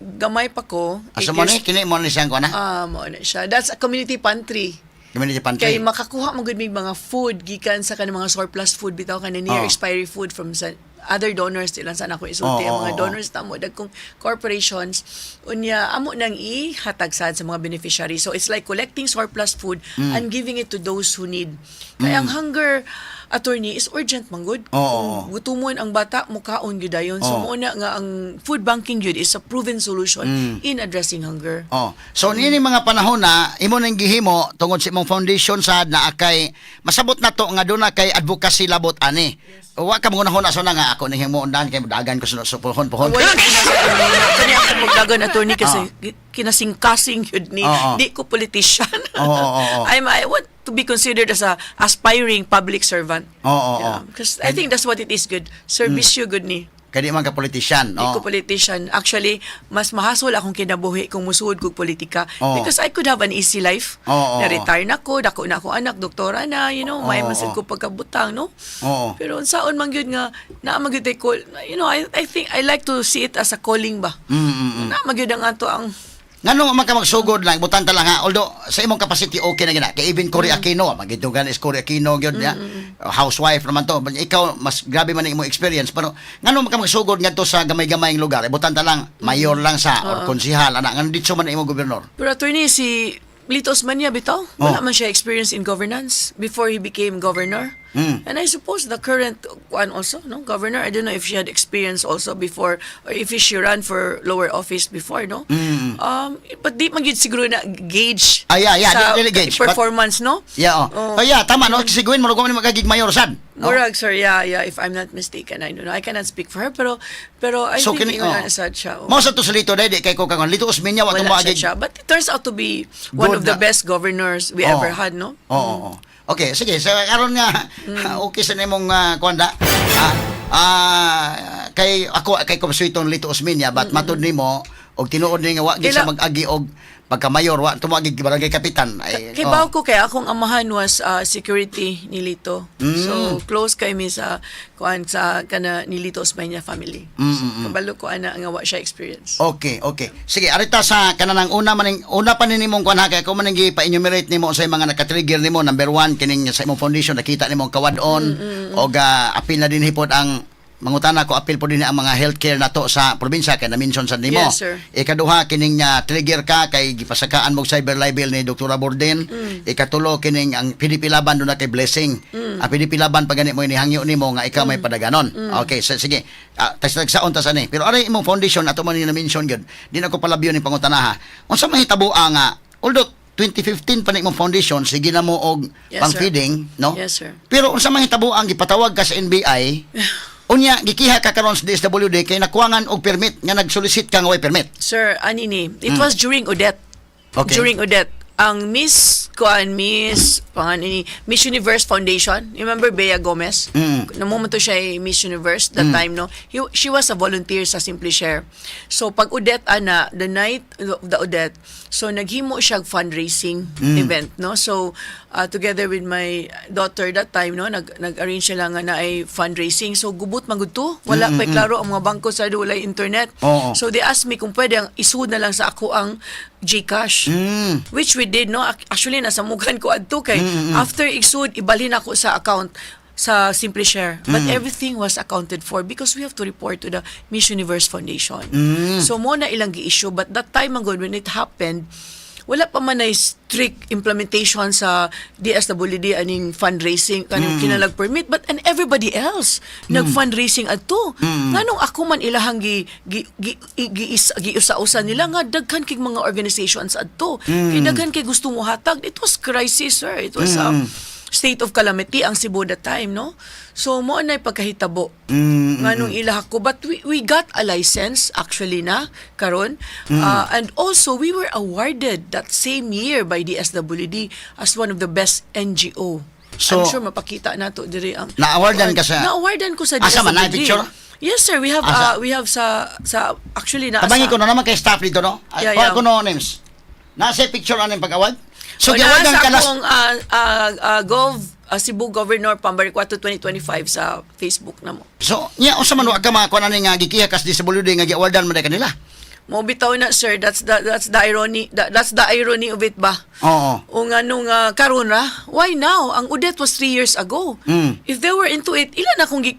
Gamay pa ko. Asa 8 mo ni years. kini mo ni siyang kuan ha? Ah, mo na siya. That's a community pantry. Community pantry. Kay makakuha mo gud mig mga food gikan sa kanang mga surplus food bitaw, kanang near expiry food from sa other donors ilan sa nako isulti ang mga Oo, oo. donors tamo dagkong corporations, unya amo nang ihatag sad sa mga beneficiary. So it's like collecting surplus food and giving it to those who need, kay ang hunger, attorney, is urgent man gud. Oo, Kung gutumon ang bata, mukaon gyud dayon. So mao na nga ang food banking gyud is a proven solution in addressing hunger. Oh. So niini mga panahon na imo nang gihimo tungod sa imong foundation sad na akay masabot na to nga doon na kay advocacy labot ani. Wa ka mo na sa nga ako ning himo undan kay dagan ko sa pohon pohon. Wala kani ako magdagan, attorney, kasi kinasingkasing yun ni Oo. di ko politician. Oo, oo, oo. I want to be considered as a aspiring public servant. Oo, oo, oo. Because I think that's what it is good. Service you good ni. Kay di man ka politician. Di ko politician. Actually, mas mahasol akong kinabuhi kung musuod kog politika. Because I could have an easy life. Oo, oo, Na-retire na ko, dako na ako anak, doktora na, may masad ko pagkabutang, no? Oo. Pero unsaon man gyud nga naa man gyud tay call, I think I like to see it as a calling ba. Naa man gyud ang ato ang Ngano man ka magsugod lang, butan ta lang ha. Although sa imong capacity okay na gina. Kay even Cory Aquino, magitugan is Cory Aquino gyud ya. Housewife naman to. But ikaw mas grabe man ang imong experience pero ngano man ka magsugod ngadto sa gamay-gamayng lugar? Butan ta lang mayor lang sa or konsihal ana ngano ditso man ang imong gobernador. Pero attorney, si Lito Osmeña bitaw, wala Oh. man siya experience in governance before he became governor. And I suppose the current one also, no, governor, I don't know if she had experience also before or if she ran for lower office before, no? But di man gyud siguro na gauge Ah, yeah, sa di gauge, but- performance, no? Yeah, oh. Oh. Oh, yeah, tama no. Si Gwen mo ni magagig mayor sad. No? Murag, sir, yeah, if I'm not mistaken, I don't know. I cannot speak for her, pero I So think kini ingon oh. na sad siya. Oh. Mao sa to sa Lito dai di kay ko kangon Lito Osmeña wa Wala tumaagig. siya siya. But it turns out to be one Good of the na- best governors we Oo. ever had, no? Oo. Okay, sige. So, karon nga, okay sa nimong kuan da. Kay ako kay kumsuiton Lito Osmeña but matud nimo og tinuod ni nga wa gyud sa mag-agi og pagka-mayor wa tumagi barangay kapitan ay Kay bawo ko kay akong amahan was security ni Lito. So close kay mi sa kuan sa kana ni Lito Osmeña family. So, kabalo ko ana nga wa siya experience. Okay. Sige, arita sa kananang una maning una pa ni nimong kuan ha kay ako man gi pa-enumerate nimo sa mga naka-trigger nimo. Number one kining sa imong foundation nakita nimo ang kawad-on og apil na din hipod ang mangutana ko apil po din ang mga healthcare nato sa probinsya kay na-mention sa nimo. Yes, sir. Ikaduha kining trigger ka kay gipasakaan mo og cyber libel ni Dr. Borden. Ikatulo kining ang PDP Laban doon na kay blessing. Ang PDP Laban pag gani mo inihangyo nimo nga ikaw may padaganon. Okay, so, sige. Tas nagsaon ta sa ni. Pero aray imong foundation ato man ni na-mention gyud. Di na ko palabyo ni pangutana ha. Unsa may hitabo nga although 2015 pa na imong foundation sige na mo og Yes, sir. pang-feeding, no? Yes, sir. Pero unsa man hitabo ang gipatawag ka sa NBI? Unya gikiha ka karon sa DSWD kay nakuangan og permit nga nag-solicit ka nga way permit. Sir, ani ni, it was during Odette. During Odette. Ang Miss kuan Miss pangan ni Miss Universe Foundation. You remember Bea Gomez? Namo to siya ay Miss Universe that time, no. She was a volunteer sa Simply Share. So pag Odette ana, the night of the Odette, so naghimo siya og fundraising event, no. So together with my daughter that time, no, nag-arrange sila nga na ay fundraising. So gubot man gud to. Wala pa klaro ang mga bangko sa walay internet. Oo. So they asked me kung pwede ang isud na lang sa ako ang GCash. Which we did, no? Actually, nasamugan ko adto kay after isud, ibalhin ako sa account. Sa Simply Share. But everything was accounted for because we have to report to the Miss Universe Foundation. So mo na ilang gi-issue, but that time man gud, when it happened, wala pa man ay strict implementation sa DSWD aning fundraising kaning kinalag permit, but and everybody else nag-fundraising adto. Nganong ako man ilahang gi gi gi, gi, gi, giusa-usa nila nga daghan kay mga organizations adto, kay daghan kay gusto mo hatag. It was crisis, sir. It was a state of calamity ang Cebu that time, no? So mo na pagkahitabo nganong ilaha ko, but we got a license actually na karon. And also we were awarded that same year by DSWD as one of the best NGO. I'm sure mapakita nato diri ang Na-awardan ka sa- Na-awardan ko sa Asa man? DSWD. Naa picture? Yes, sir, we have. Asa? We have sa actually na Tabangi ko no naman kay staff dito, no? Yeah, Yeah. yeah. Ko no names. Nasa picture aning pag-award? So So, giawardan nasa ka last akong Gov Cebu Governor Pambaricuatro 2025 sa Facebook na mo. So nya unsa man wa ka mga kuan ani nga gikiha kas DSWD nga giawardan man kanila? Mo bitaw na, sir, that's the irony that's the irony of it ba. Oo. O nga nung karon ra, why now? Ang Odette was 3 years ago. If they were into it, ilan akong gi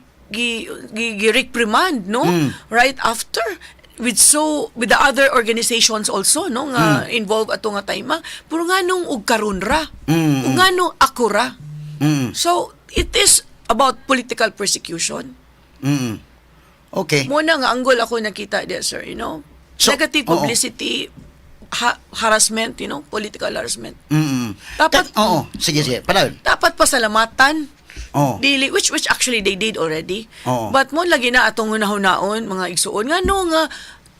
reprimand, no? Right after with the other organizations also, no, nga involved ato nga time ah. Pero nga nung og karon ra. Ug nga nung ako ra. So it is about political persecution. Mo na nga angle ako nakita there, sir. So, Negative publicity, harassment, political harassment. Dapat- Oo, sige sige. Padayon. Dapat pasalamatan. Oo. Dili, which actually they did already. Oo. But mo lagi na atong hunahunaon mga igsuon nga no nga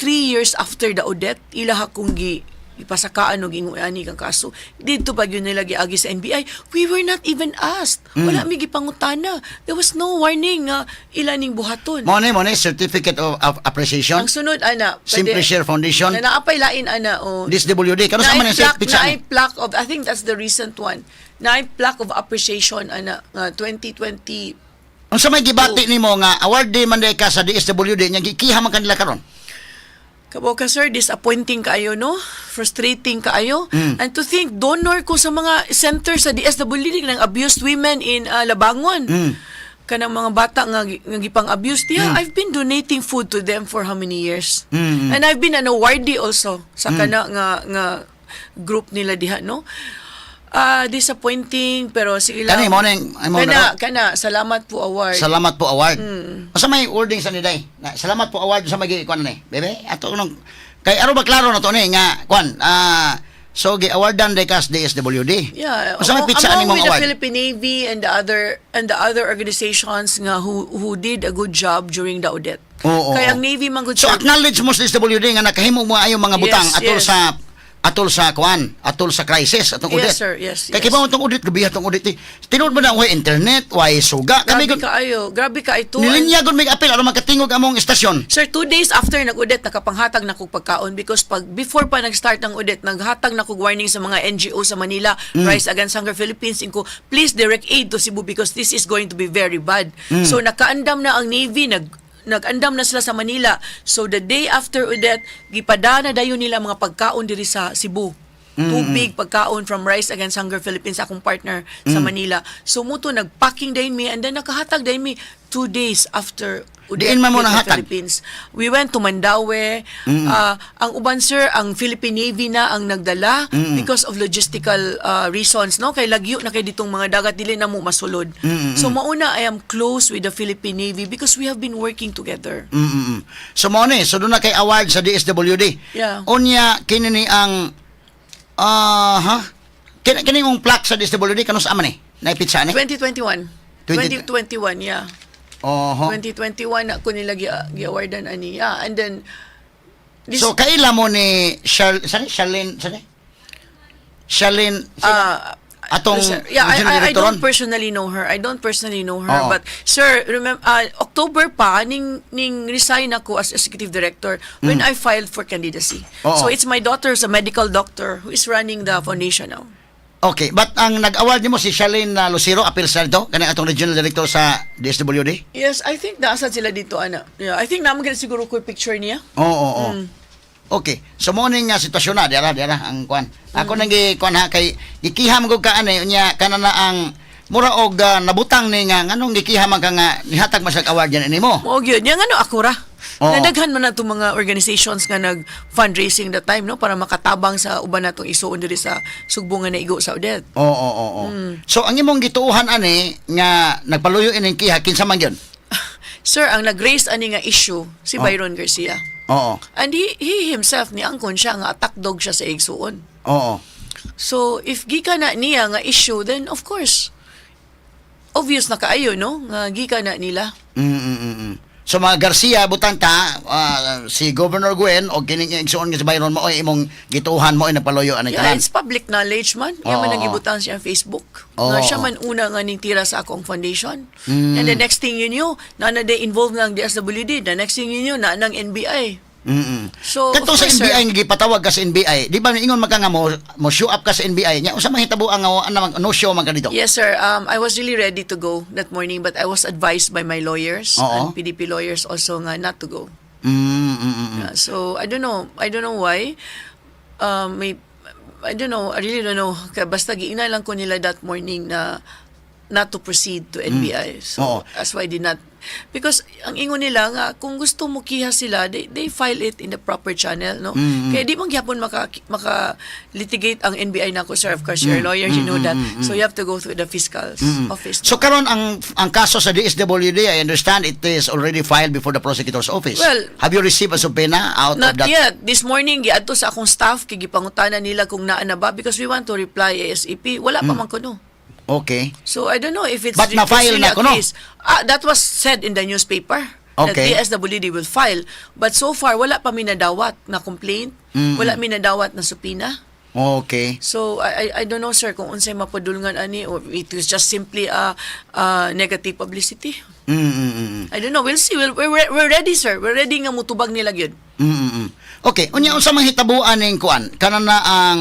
3 years after the Odette, ilaha kong gi ipasakaan og ingon ani kang kaso didto pa gyud nila giagi sa NBI. We were not even asked. Wala mi gipangutana. There was no warning nga ila ning buhaton. Mo ni certificate of appreciation. Ang sunod ana. Simply Share Foundation. Na naapay lain ana o. DSWD kano sa man Naay yung plaque, picture naay ani? Plaque of, I think that's the recent one. Naay plaque of appreciation ana nga 2020. Unsa may gibati nimo nga awardee man day ka sa DSWD nya gikiha man kanila karon? Kabo ka, sir, disappointing kaayo, no? Frustrating kaayo. And to think, donor ko sa mga center sa DSWD ng abused women in Labangon. Kanang mga bata nga gipang-abuse diha, I've been donating food to them for how many years. And I've been an awardee also sa kana nga group nila diha, no? Ah, disappointing, pero sige lang. Kani mo ning imo Kana kana salamat po award. Salamat po award. Unsa may wording sa niday? Na, salamat po award sa may kuan ni. Bebe, ato nung kay aron ba klaro na to ni nga kuan, so gi-awardan day kas DSWD. Yeah, Unsa may pitsa among ani mong with the award? Philippine Navy and the other organizations nga who did a good job during the Odette. Oo, Kaya oo. ang Navy man gud So sir. acknowledge mo sa DSWD nga nakahimo mo ayong mga butang atol sa atol sa kuan, atol sa crisis atong Yes, Odette. sir. Yes, Kay yes. kibaw atong Odette, gabi atong Odette, eh. Tinuod ba na way internet, way suga? Kami Grabe gud kaayo. Grabe ka ito. nilinya gud may apil aron makatingog among istasyon. Sir, 2 days after nag-Odette, nakapanghatag na kog pagkaon because pag before pa nag-start ang Odette, naghatag na kog warning sa mga NGO sa Manila, Rise Against Hunger Philippines, inko, "Please direct aid to Cebu because this is going to be very bad." So nakaandam na ang Navy, nag-andam na sila sa Manila. So the day after Odette, gipadana dayon nila mga pagkaon diri sa Cebu. Tubig, pagkaon from Rise Against Hunger Philippines, akong partner sa Manila. So muto nagpacking dayon mi and then nakahatag dayon mi 2 days after Odette Diin man mo hit the nanghatag? Philippines. We went to Mandaue. Ah, ang uban, sir, ang Philippine Navy na ang nagdala because of logistical reasons, no? Kay lagyo na kay ditong mga dagat, dili na mo masulod. So mauna I am close with the Philippine Navy because we have been working together. So mo ni, so doon na kay award sa DSWD. Yeah. Unya kini ni ang ha? Kini kini yung plaque sa DSWD kanus ama ni? Naipitsa ni? 2021. 20 2021, yeah. Oho. 2021 ako nila gi-awardan ani. Yeah, and then this So kaila mo ni sani Charlene, sani? Charlene sino? Atong sir, yeah, regional I director don't ron? personally know her. I don't personally know her. Oo. But sir, remember, October pa ning resign ako as executive director when I filed for candidacy. Oo. So it's my daughter who's a medical doctor who is running the foundation now. Okay, but ang nag-award nimo si Charlene Lucero apil sa dito kanang atong regional director sa DSWD? Yes, I think naasa sila dito ana. Yeah, I think naman gani siguro ko yung picture niya. Oo. Okay. So mo ning nga sitwasyon na dira dira ang kuan. Ako nang gi kuan ha kay gikiha man gud ka ani unya kana na ang Mura og nabutang ni nga nganong gikiha man ka nga nihatag man sa award yan nimo. Mao gyud. Nya ngano ako ra. Oo. Nadaghan man na itong mga organizations nga nag fundraising that time, no, para makatabang sa uban natong isuon diri sa Sugbo nga naigo sa Odette. Oo. So ang imong gituohan ani nga nagpaluyo ining kiha, kinsa man gyud? Sir, ang nag-raise ani nga issue si Byron Garcia. And he himself ni angkon siya nga attack dog siya sa igsuon. So if gika na niya nga issue, then of course obvious na kaayo, no, nga gika na nila. So mga Garcia butang ta, si Governor Gwen o kining igsuon nga si Byron mo ay imong gituohan mo ay nagpaluyo ani Yeah, tanan. it's public knowledge man. Iya man Oo. nagibutang siya ang Facebook. Oo. Nga siya man una nga ning tira sa akong foundation. And the next thing you knew, na na they involved ng DSWD. The next thing you knew, na ng NBI. So, of Katong sa course, NBI sir. nga gipatawag ka sa NBI, di ba ingon man ka nga mo show up ka sa NBI nya, unsa man hitabo ang ano, no show man ka dito? Yes, sir. I was really ready to go that morning, but I was advised by my lawyers Oo. and PDP lawyers also nga not to go. Yeah, so I don't know. I don't know why. I don't know. I really don't know. Kaya basta giingnan lang ko nila that morning na not to proceed to NBI. So Oo. that's why I did not. Because ang ingon nila nga kung gusto mo kiha sila, they file it in the proper channel, no? Kaya di man gyapon maka litigate ang NBI nako, sir. Of course, you're a lawyer, you know that. So you have to go through the fiscal's office. So karon ang kaso sa DSWD, I understand it is already filed before the prosecutor's office. Well, have you received a subpoena out of not that? yet. This morning, giadto sa akong staff, kay gipangutana nila kung naa na ba because we want to reply ASAP. Wala pa man kuno. So I don't know if it's But na-file it's really na a kuno? case. Ah, that was said in the newspaper. That DSWD will file. But so far, wala pa mi nadawat na complaint. Wala mi nadawat na subpoena. So I don't know, sir, kung unsay mapadulngan ani or it was just simply a negative publicity. I don't know. We'll see. We're ready, sir. We're ready nga mutubag nila gyud. Okay, unya unsa man hitabuan ning kuan? Kana na ang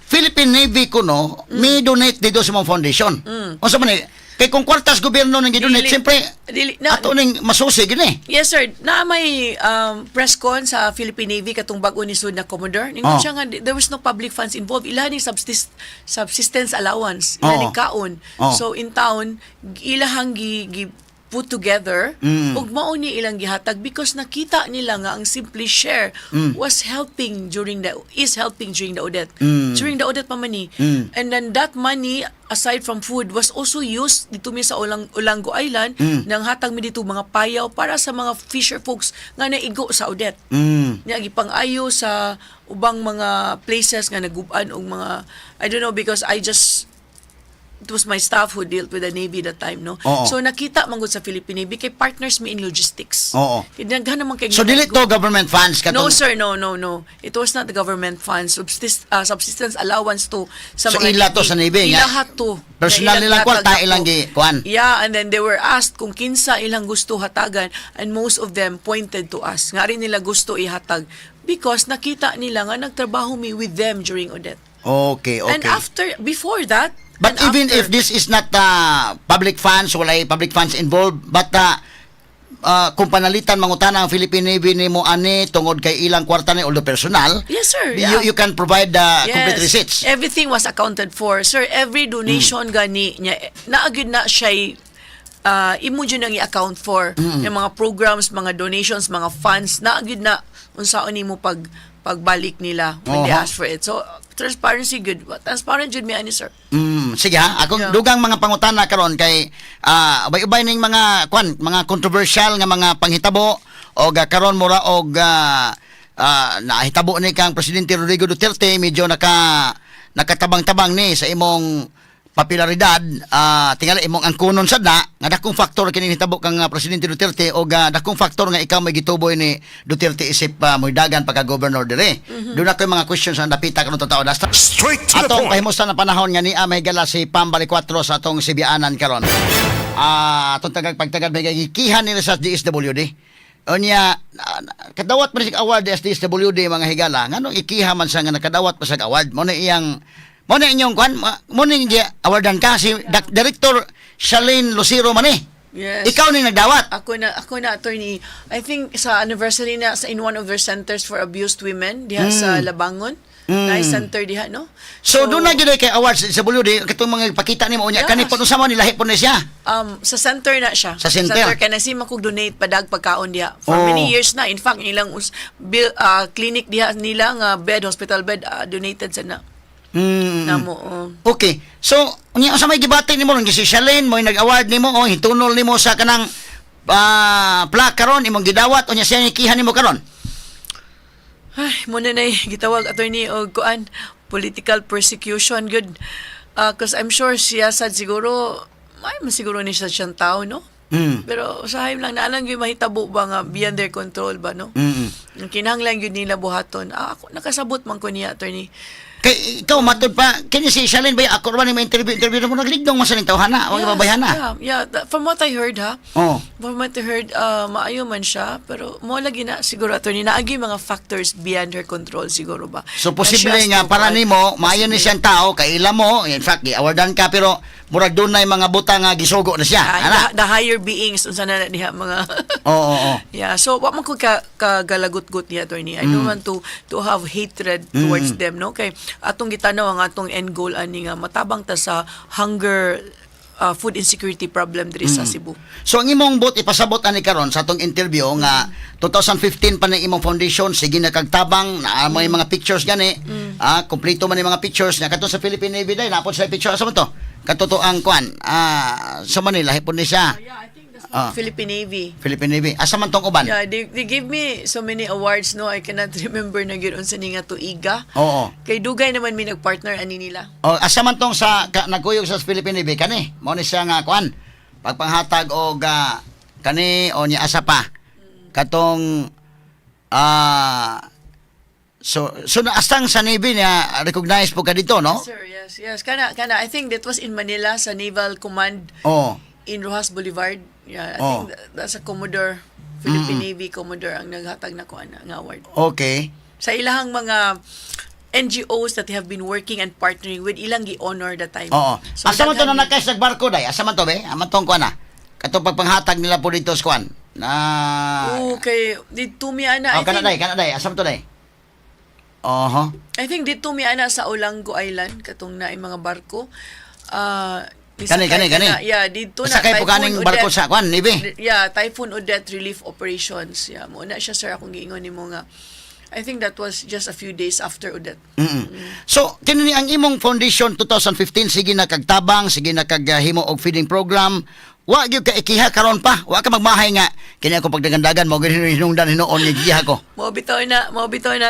Philippine Navy kuno may donate dito sa mga foundation. Unsa man ni? Kay kung kwartas gobyerno nang gidonate, Dili. siyempre Dili na, ato ning masusi gini. Yes, sir. Na may press con sa Philippine Navy katong bag-o ni sud na commodore. Ningon siya nga there was no public funds involved. Ila ni subsistence allowance, ila ni kaon. So in town, ilahang gi put together ug mao ni ilang gihatag because nakita nila nga ang Simply Share was helping during the is helping during the Odette. During the Odette pa man ni. And then that money, aside from food, was also used dito mi sa Olango Island, nang hatag mi dito mga payaw para sa mga fisher folks nga naigo sa Odette. Nya gipang-ayo sa ubang mga places nga naguban og mga, I don't know, because I just it was my staff who dealt with the Navy that time, no? Oo. So nakita man gud sa Philippine Navy kay partners mi in logistics. Oo. Kay daghan naman kay So dili to government funds katong No, sir, no. It was not the government funds. Subsistence allowance to sa So, mga ila to sa Navy, nga? Ilaha to. Personal Na ilang nilang kwarta, hatag ilang ako. gi- kuan. Yeah, and then they were asked kung kinsa ilang gusto hatagan and most of them pointed to us. Nga rin nila gusto ihatag because nakita nila nga nagtrabaho mi with them during Odette. Okay. And after, before that, But and even after, if this is not public funds, walay public funds involved, but kung panalitan mangutana ang Philippine Navy nimo ani tungod kay ilang kwarta ni, although personal, Yes, sir. you you can provide the complete receipts. Everything was accounted for. Sir, every donation gani niya, naa gyud na siya imo jud nang i-account for yung mga programs, mga donations, mga funds, naa gyud na unsaon nimo pagbalik nila when they ask for it. So transparency good. Transparent jud mi ani, sir. Sige ha, akong dugang mga pangutana karon kay ubay-ubay ning mga kwan, mga controversial nga mga panghitabo og karon mura og nahitabo ni kang Presidente Rodrigo Duterte, medyo nakatabang-tabang ni sa imong popularidad, tingali imong angkunon sad na nga dakong factor kini hitabo kang Presidente Duterte og dakong factor nga ikaw may gituboy ni Duterte isip moydagan pagka governor dire. Doon ako mga questions ang dapita karon tao. Basta Straight to the atong point. pahimusan na panahon nga niya may gala si Pam Balicuatro sa atong Sibianan karon. Atong tagag pagtagad may gikihan nila sa DSWD. Unya kadawat man siya award sa DSWD, mga higala, nganong ikiha man siya nga nakadawat pa sa award? Mo na inyong kwan, mo na iyang awardan ka si Director Charlene Lucero man eh. Yes. Ikaw ni nagdawat. Ako na, attorney. I think sa anniversary na sa in one of their centers for abused women diha sa Labangon. Nice center diha, no? So, doon na gyud kay awards sa DSWD katong mga pakita nimo unya kani po sa man nilahi po ni siya. Sa center na siya. Sa center? Kay nasi kog donate padag pagkaon diha. For many years na. In fact, ilang bill, clinic diha nila nga bed, hospital bed, donated sa na. Namo. Oh. Okay. So, unya unsa may gibati nimo ron si Shalene mo nag-award nimo o hitunol nimo sa kanang plaque karon imong gidawat, unya siya ni kihan nimo karon? Ay, muna na gitawag, attorney, og kuan, political persecution good. 'Cause I'm sure siya sad siguro may masiguro ni siya siyang tao, no? Pero usahay lang na lang gyud mahitabo ba nga beyond their control ba, no? Ang kinahanglan gyud nila buhaton. Ako nakasabot man ko niya, attorney. Kay ikaw matud pa kini si Shalene ba, ako ra ni interview mo, nagligdong man sa ning tawhana, wa gibabayhana. Yeah. From what I heard, ha? Oh. From what I heard, maayo man siya, pero mo lagi na siguro, attorney, naagi mga factors beyond her control siguro ba. So posible Na siya nga para as to- nimo maayo ni siyang tao, kaila mo, in fact gi-awardan ka, pero murag doon na yung mga butang nga gisugo na siya. Ah, Ana. the higher beings, unsa na na diha mga Oo, oo. Yeah, so wa man ko ka kagalagot-got niya, attorney. I don't want to have hatred towards them, no? Kay atong gitanaw ang atong end goal ani nga matabang ta sa hunger, food insecurity problem diri sa Cebu. So ang imong bot ipasabot ani karon sa atong interview nga 2015 pa na imong foundation, sige na kagtabang naa mo yung mga pictures gani, kompleto man yung mga pictures nga kato sa Philippine Navy day napod sa picture. Asa man to katotoang kuan sa Manila hipon ni siya? Yeah, I think that's Philippine Navy. Philippine Navy, asa man tong uban? Yeah, they gave me so many awards, no? I cannot remember na gyud unsa ni nga tuiga. Kay dugay naman mi nagpartner ani nila. O, asa man tong sa ka, nagkuyog sa Philippine Navy kani mao ni siya nga kuan pagpanghatag og kani o niya asa pa katong so naastang sa Navy niya recognize po ka dito, no? Sir, yes. Kana I think that was in Manila sa Naval Command in Roxas Boulevard. Yeah, I think that's a Commodore, Philippine Navy Commodore ang naghatag na ko ana nga award. Sa ilahang mga NGOs that have been working and partnering with, ilang gi-honor that time. Oo. So, Asa man to daghan na nakay sa barko day? Asa man to be? Asa man tong kuan na? Katong pagpanghatag nila po dito sa kuan. Na Okay, dito mi ana. Oh, I kana think, day, kana day. Asa man to day? Oho. I think dito mi ana sa Olango Island katong na mga barko. Kani, kani, nisakay kani. ka na. Yeah, dito na. Sakay po Typhoon kaning barko Odette. sa kuan, Navy. Yeah, Typhoon Odette relief operations. Yeah, mo na siya, sir, akong giingon nimo nga. I think that was just a few days after Odette. So, kini ni ang imong foundation 2015 sige na kagtabang, sige na kaghimo og feeding program. Wa gyud ka ikiha karon pa. Wa ka magmahay nga kini ako pagdagandagan mo gani hinungdan hinuon nga gikiha ko. Mao bitaw na,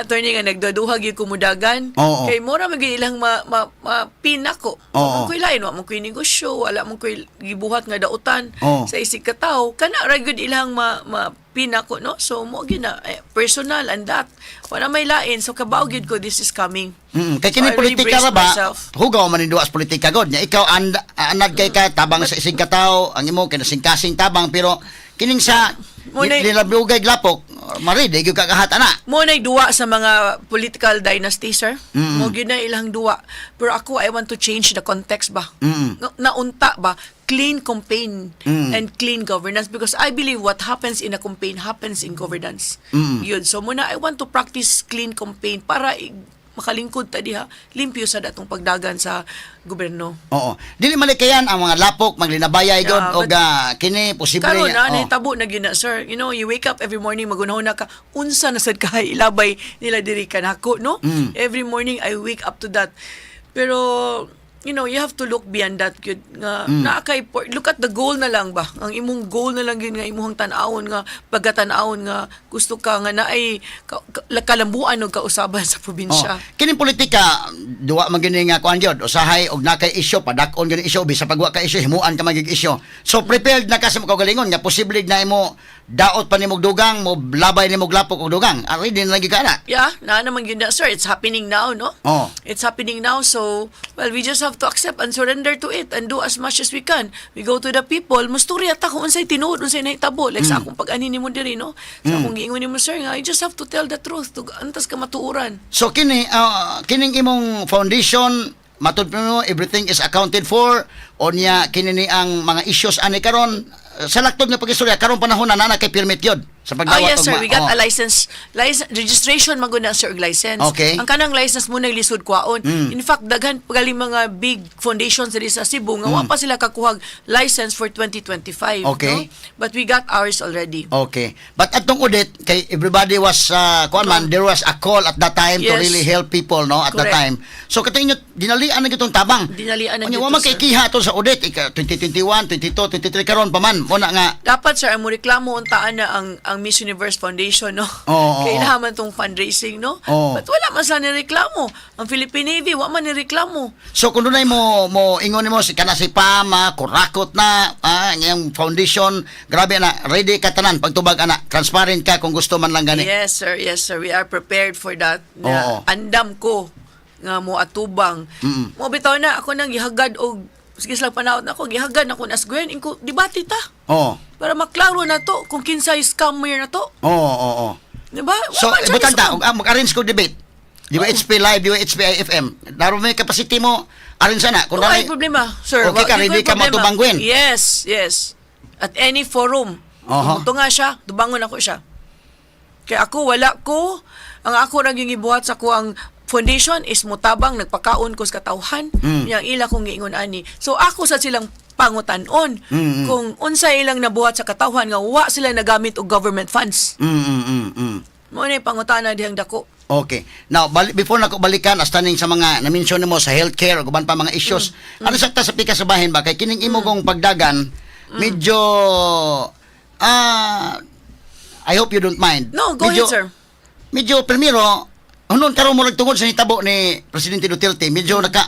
attorney, nga nagduduha gyud kumudagan. Kay mura man gyud ilang ma pinako. Wa man koy lain, wa man koy negosyo, wala man koy gibuhat nga dautan sa isig ka tawo. Kana ra gyud ilang ma pinako, no? So mo gyud na personal and that. Wala may lain. So kabaw gyud ko this is coming. Kay So, kini I really politika ra braced ba? myself. Hugaw man ni duwa sa politika god. Nya ikaw anad kay ka tabang sa isig ka tawo, ang imo kay nasingkasing tabang, pero kining sa nilabugay lapok, mari di gyud ka kahat ana. Mo na'y duwa sa mga political dynasty, sir. Mo gyud na ilang duwa. Pero ako, I want to change the context ba. Naunta ba clean campaign and clean governance, because I believe what happens in a campaign happens in governance. Yun. So muna I want to practice clean campaign para makalingkod ta diha limpyo sa datong pagdagan sa gobyerno. Oo. Dili malikayan ang mga lapok maglinabayay god Yeah, og but- kini posible Karon na oh. nahitabo na gyud na, sir. You wake up every morning, magunahon na ka, unsa na sad kay ilabay nila diri kanako, no? Every morning I wake up to that. Pero you have to look beyond that gyud nga naa kay look at the goal na lang ba. Ang imong goal na lang gyud nga imong tan-awon nga pagkatan-awon nga gusto ka nga naay kalambuan og kausaban sa probinsya. Oh. Kining politika duwa man gini nga kuan gyud, usahay og nakay isyu padak-on gyud isyu, bisa pag wa ka isyu himuan ka magig isyu. So prepared na ka sa kaugalingon nga posible na imo daot pa nimog dugang mo labay nimog lapok og dugang. Ari din lagi ka na. Yeah, na naman yun na, sir. It's happening now, no? Oh. It's happening now. So, well, we just have to accept and surrender to it and do as much as we can. We go to the people. Musturya ta kung unsay tinuod, unsay nahitabo. Like sa akong pag-ani nimo diri, no? Sa akong giingon nimo, sir, nga, you just have to tell the truth. To, antas ka matuoran. So kini kining imong foundation matud mo everything is accounted for o niya kini ni ang mga issues ani karon sa laktod nga pagistorya karon panahon na na kay permit gyud. Sa Oh pagdawat yes og sir, we got a license, license registration man gud na, sir, og license. Ang kanang license mo lisod kwaon. In fact, daghan pa galing mga big foundations diri sa Cebu nga wa pa sila kakuhag license for 2025, no? But we got ours already. Okay. But atong audit, kay everybody was, kuan man, there was a call at that time to really help people, no, at that Correct. time. So, katong inyo, dinalian na itong tabang. Dinalian na Unya, gyud wa to, man kay sir. kiha to sa audit. Ika, 2021, 22, 23, karon pa man. Muna nga, Dapat, sir, ang mo reklamo untaan na ang Miss Universe Foundation, no? Oo, oo, Kailangan man tong fundraising, no? Oo. But wala man sila nireklamo. Ang Philippine Navy, wa man nireklamo. So kung dunay mo ingon nimo si kana si Pama, kurakot na ang foundation, grabe na, ready ka tanan pagtubag ana, transparent ka kung gusto man lang gani. Yes, sir. Yes, sir. We are prepared for that. Na andam ko nga mo atubang. Mo bitaw na ako nang gihagad og sige sila panaot na ako, gihagad na ko nas Gwen inko debate ta. Para maklaro na to kung kinsay scammer na to. Oo. Di ba? So Wa man siya ibutan ta ni-scam. og mag-arrange ko debate. Di ba HP Live, di ba HP FM? Daro may capacity mo arrange sana kung Wala dunay problema, sir. Okay ka, Di ready ko ka problema. matubang, Gwen? Yes. At any forum. Kung nga siya, tubangon ako siya. Kaya ako, wala ko. Ang ako naging gibuhat sa ko ang foundation is mutabang, nagpakaon ko sa katawhan. Yang ila kong giingon ani. So ako sa silang pangutanon kung unsa ilang nabuhat sa katawhan nga wa sila nagamit og government funds. Mo na yung pangutana dihang dako. Okay. Now, before na ko balikan, as taning sa mga na-mention nimo sa healthcare o uban pa mga issues, ano sakta sa pika sa bahin ba? Kay kining imo kong pagdagan, medyo, I hope you don't mind. No, go medyo, ahead, sir. Medyo, primero, hunon karon mo tungod sa nitabo ni Presidente Duterte, medyo naka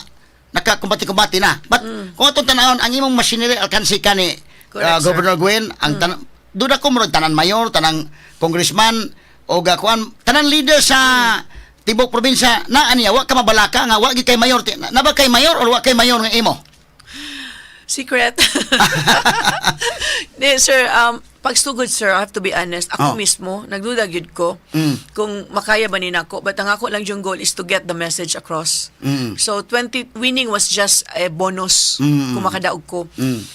kumbati-kumbati na. But kung atong tanawon, ang imong machinery alkansi ka ni Correct, sir. Governor Gwen, ang duda ko murag tanan mayor, tanang congressman o kuan, tanan leader sa tibok probinsya na aniya wa ka mabalaka nga wa gi kay mayor na ba kay mayor or wa kay mayor nga imo? Secret. Di, sir, pagsugod, sir, I have to be honest. Ako mismo, nagduda gyud ko kung makaya ba ni nako. But ang ako lang yung goal is to get the message across. So, 20, winning was just a bonus kung makadaog ko.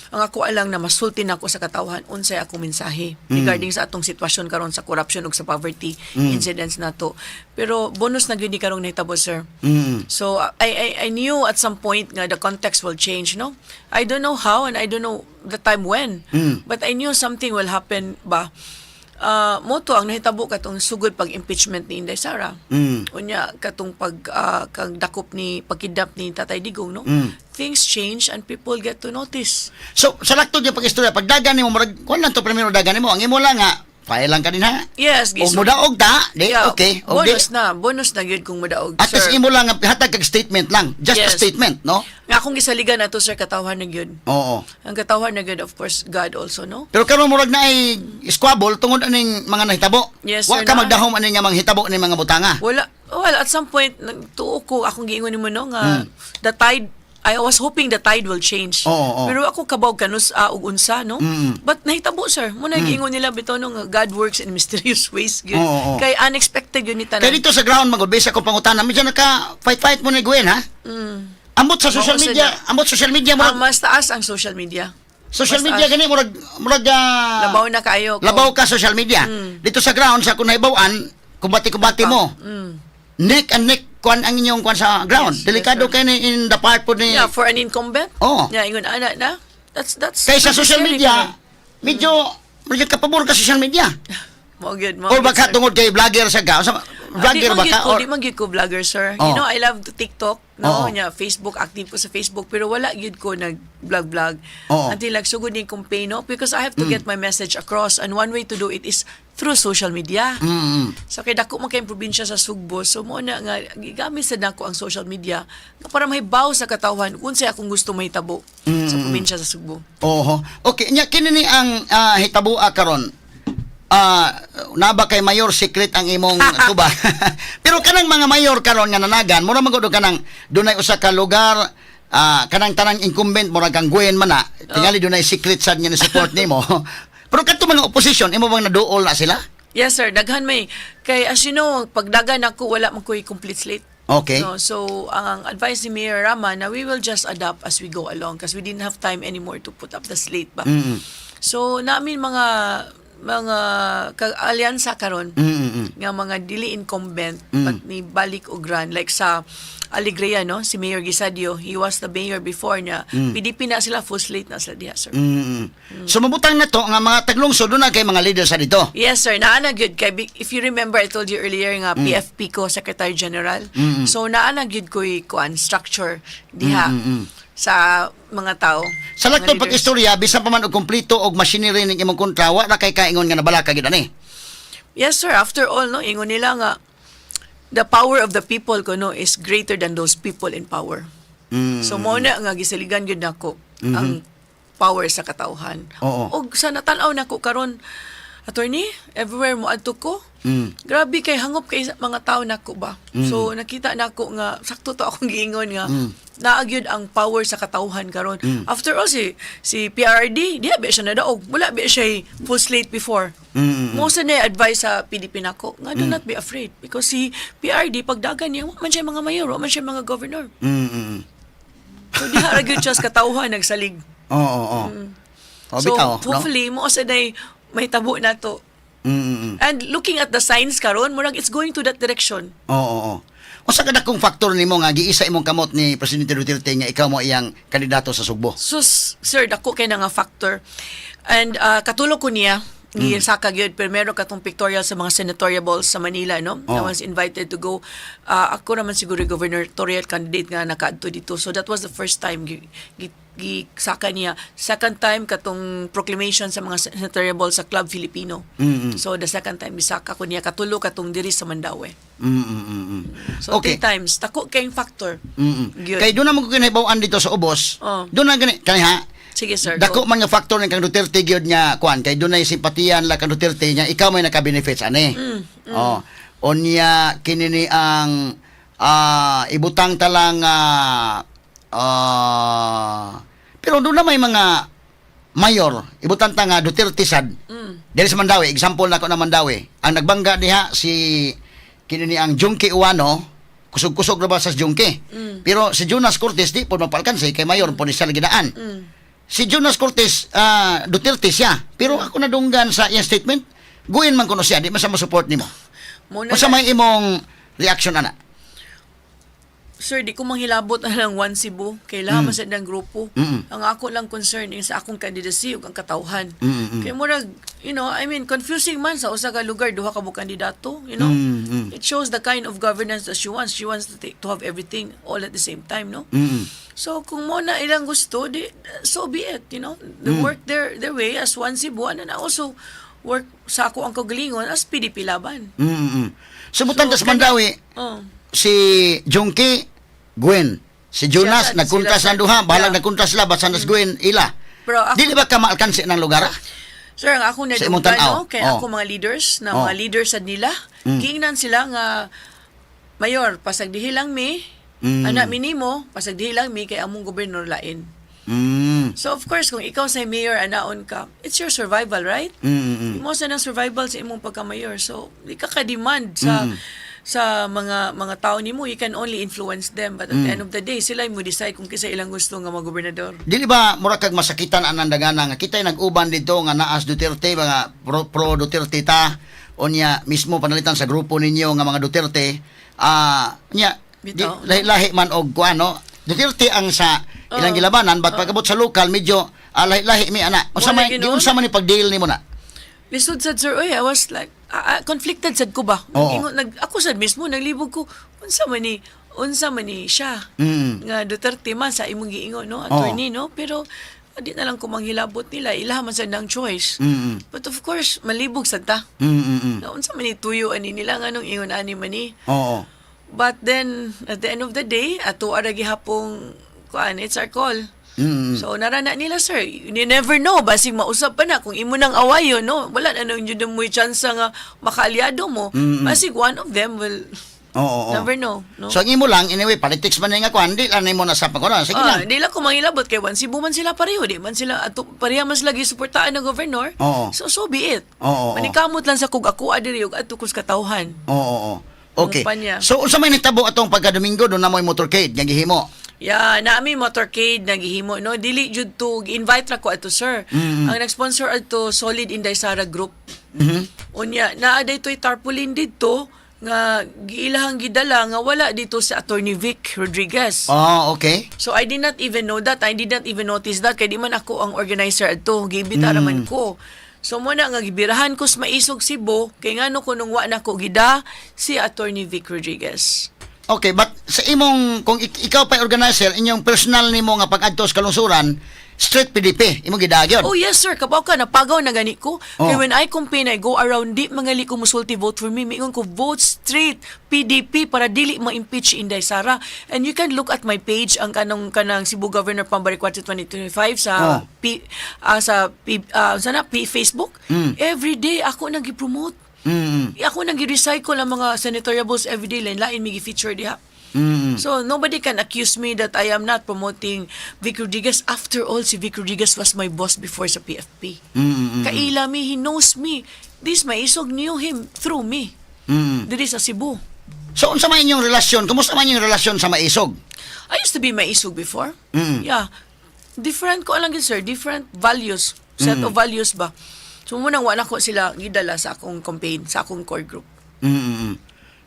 Ang ako lang na masulti nako sa katawhan unsay akong mensahe regarding sa atong sitwasyon karon sa corruption ug sa poverty incidents nato. Pero bonus na gyud ni karong nahitabo, sir. So I knew at some point nga the context will change, no? I don't know how and I don't know the time when. But I knew something will happen ba. Mo to ang nahitabo katong sugod pag impeachment ni Inday Sara. Unya katong pag kag dakop ni pagkidnap ni Tatay Digong, no? Things change and people get to notice. So sa laktod yung pag-istorya, pagdagan nimo murag kuan lang to primero dagan nimo, ang imo lang nga file lang ka din ha. Yes, Og mudaog ta, di okay. Og di, Bonus na, bonus na gyud kung mudaog, at least sir. imo lang nga hatag kag statement lang, just a statement, no? Nga akong gisaligan na to, sir, katawhan na gyud. Ang katawhan na gyud, of course, God also, no? Pero karon murag na ay squabble tungod aning mga nahitabo. Yes, Wa sir, ka na. magdahom aning nga mga hitabo ning mga butanga. Wala. Well, at some point, nagtuo ko, akong giingon nimo, no, nga the tide, I was hoping the tide will change. Oo, oo. Pero ako kabaw kanus og unsa, no? But nahitabo, sir. Muna giingon nila bitaw no nga God works in mysterious ways gyud. Oo, oo. Kay unexpected yun ni tanan. Kaya dito sa ground magud base akong pangutana, medyo naka fight fight mo ni Gwen ha. Ambot sa social Mao sa media, ambot social media murag Ang mas taas ang social media. social mas media taas. gani murag murag Labaw na kaayo ko. Labaw ka social media. Dito sa ground sa kung nahibaw-an, kumbati-kumbati mo. Neck and neck kuan ang inyong kuan sa ground. Delikado Yes, sir. kay ni in the part po ni Yeah, for an incumbent. Oo. Yeah, ingon ana na. That's Kaysa pretty social scary media, karon. medyo medyo kapabor ka social media. Mao gyud, mao Or gyud, baka sir. tungod kay vlogger sa ka. Sa vlogger Di ba man ka? gyud ko, Or, di man gyud ko vlogger, sir. Oo. You know, I love to TikTok, no? Oo. Nya, Facebook, active ko sa Facebook, pero wala gyud ko nag-vlog-vlog. Oo. Until nagsugod ning campaign, no? Because I have to get my message across and one way to do it is through social media. So kay dako man kayong probinsya sa Sugbo, so mo na nga gigamit sa nako ang social media nga para mahibaw sa katawhan unsay akong gusto mahitabo sa probinsya sa Sugbo. Oho. Okay, nya kini ni ang hitabua karon. Naba kay mayor secret ang imong tuba. Pero kanang mga mayor karon nga nanagan, mura man gud og kanang dunay usa ka lugar kanang tanang incumbent mura kang Gwen man na. Tingali dunay secret sad nga ni support nimo. Pero kadto mga opposition imo bang naduol na sila? Yes sir, daghan may kay as you know, pagdagan ako wala man ko'y complete slate. No, so ang advice ni Mayor Rama na we will just adapt as we go along because we didn't have time anymore to put up the slate ba. So namin mga mga ka-alyansa karon nga mga dili incumbent but ni balik og run, like sa Alegria, no, si Mayor Gisadio, he was the mayor before niya. PDP na sila, full slate na sila diha, sir. So mabutang na to nga mga taglungsod doon na kay mga leader sa dito. Yes, sir. Naa na gyud kay if you remember, I told you earlier nga PFP ko Secretary General. So naa na gyud ko'y kuan structure diha sa mga tao. Sa mga laktong leaders. pag-istorya, bisan pa man og kompleto og machinery ning imong kontra, wa na kay kaingon nga nabalaka gyud ani. Yes, sir. After all, no, ingon nila nga the power of the people kuno is greater than those people in power. So mao na nga gisaligan gyud nako ang power sa katawhan. Og sa natan-aw nako karon, attorney, everywhere mo adto ko. Grabe kay hangop kay sa mga tao nako ba. So nakita nako nga sakto to akong giingon nga naa gyud ang power sa katawhan karon. After all, si PRRD, diha ba siya nadaog? Wala ba siya full slate before? Mao sa na advice sa PDP nako nga do not be afraid because si PRRD, pagdagan niya, wa man siya mga mayor, wa man siya mga governor. So diha ra gyud siya sa katawhan nagsalig. Oo, oo. Oh, So bitaw, no? hopefully mao sa day may tabo na to. And looking at the signs karon, murag it's going to that direction. Oo. Unsa ka dakong factor nimo nga giisa imong kamot ni Presidente Duterte nga ikaw mo iyang kandidato sa Sugbo? Sus, sir, dako kay na nga factor. And katulog ko niya, gisaka gyud primero katong pictorial sa mga senatorial balls sa Manila, no? I was invited to go. Ako naman siguro gubernatorial candidate nga nakaadto dito. So that was the first time gisaka niya. Second time, katong proclamation sa mga senatorial balls sa Club Filipino. So the second time gisaka ko niya, katulo katong diri sa Mandaue. So three times, dako kayong factor. Gyud. Kay doon naman ko kinahibaw-an dito sa ubos. Doon na gani kani ha. Sige, sir. Dako Go. man nga factor ng kang Duterte gyud nga kuan kay dunay simpatiyan la kang Duterte nga ikaw may naka-benefits ani. Oh. Unya kini ni ang ibutang talang pero doon na may mga mayor, ibutang ta nga Duterte sad. Diri sa Mandaue, example nako na Mandaue. Ang nagbangga diha si kini ni ang Jonkie Ouano, kusog-kusog na ba sa Jonkie. Pero si Jonas Cortez di po mapalkansi kay mayor po ni siya gidaan. Si Jonas Cortez, Duterte siya. Pero ako nadunggan sa iyang statement, guin man kuno siya, di man siya mo-support nimo. Mao na Unsa may imong reaction ana? Sir, di ko manghilabot na lang One Cebu. Kailangan man sa ng grupo. Ang ako lang concern is sa akong candidacy ug ang katawhan. Kay murag, I mean, confusing man sa usa ka lugar duha ka mo kandidato. It shows the kind of governance that she wants. She wants to have everything all at the same time, no? So kung mo na ilang gusto, di, so be it. They work their way as One Cebu and then I also work sa ako ang kagalingon as PDP Laban. So butang So, ta sa Mandaue, si Jonkie, Gwen. Si Jonas, Siya, nagkontra sila, sa duha, bahalag nagkontra sila, basta nas Gwen, ila. Pero ako- Dili ba ka maalkansi ng lugar, ah? Sir, ang ako Sa imong nadunggan, tan-aw. no? Kay ako mga leaders, na mga leaders sa nila, giingnan sila nga, "Mayor, pasagdihi lang mi, anak minimo, pasagdihi lang mi kay among gobernador lain." So of course, kung ikaw sa mayor, anaon ka, it's your survival, right? Imo sa nang survival sa imong pagka-mayor. So, di ka ka-demand sa mga tao nimo, you can only influence them, but at the end of the day, sila mo decide kung kinsa ilang gusto nga mga gobernador. Dili ba mura kag masakitan anang dagana nga kita'y nag-uban dito nga naas Duterte, mga pro Duterte ta, unya mismo panalitan sa grupo ninyo nga mga Duterte, nya di, Bitaw. lahi-lahi man og kuan, no? Duterte ang sa ilang gilabanan, but pagabot sa lokal medyo lahi-lahi mi ana. Unsa Wala may ginuon. giunsa man ni pag-deal nimo na? Lisod sad, sir, oy, I was like conflicted sad ko ba. Nag ako sad mismo naglibog ko, unsa man ni siya nga Duterte man sa imong giingon, no, attorney, no? Pero di na lang ko manghilabot nila, ilaha man sad nang choice. But of course malibog sad ta. Na unsa man ni tuyo ani nila, nganong ingon ani man ni? But then at the end of the day, ato ara gihapong kuan, it's our call. So narana nila, sir. You never know, basig mausap pa na kung imo nang awayon, no. Wala na nang jud mo chance nga makaalyado mo. Basig one of them will Oo, oo. never know, no. So ang imo lang anyway, politics man nga kuan, di lang nimo na sa pagkuan. Sige lang. Di lang ko mangilabot kay One Cebu man sila pareho, di man sila ato pareha man sila gisuportahan ng governor. So so be it. Oo, oo. Manikamot lang sa kog ako adiri ug adto kus katawhan. Oo. Okay. Kumpanya. So unsa may nitabo atong pagka-Domingo doon na mo'y motorcade nga gihimo? Yeah, naa mi motorcade nagihimo, no? Dili jud to invite ra ko ato, sir. Ang nag-sponsor adto, Solid Inday Sara Group. Unya, naa daytoy tarpaulin didto nga giilahang gidala nga wala dito si Attorney Vic Rodriguez. Oh, okay. So I did not even know that. I did not even notice that kay di man ako ang organizer adto, giimbita ra man ko. So mao na nga gibirahan ko sa Maisog Cebu kay ngano kunong wa nako gida si Attorney Vic Rodriguez. Okay, but sa imong kung ikaw pa organizer, inyong personal nimo nga pag-adto sa kalungsuran, straight PDP, imong gidagyon. Oh yes, sir, kabaw ka napagaw na gani ko. Oh. Kay when I campaign, I go around, di mangali ko musulti "Vote for me." Miingon ko, "Vote straight PDP para dili ma-impeach Inday Sara." And you can look at my page, ang kanang Cebu Governor Pam Baricuatro 2025 sa P sa P, sana P Facebook. Every day ako nang gi-promote. Ako nang gi-recycle ang mga senatoriables every day, lain lain mi gi-feature diha. So nobody can accuse me that I am not promoting Vic Rodriguez. After all, si Vic Rodriguez was my boss before sa PFP. Kaila mi, he knows me. This Maisog knew him through me. Diri sa Cebu. So unsa man inyong relasyon? Kumusta man inyong relasyon sa Maisog? I used to be Maisog before. Yeah. Different ko lang yun, sir. Different values. Set of values ba? So mao nang wala ko sila gidala sa akong campaign, sa akong core group.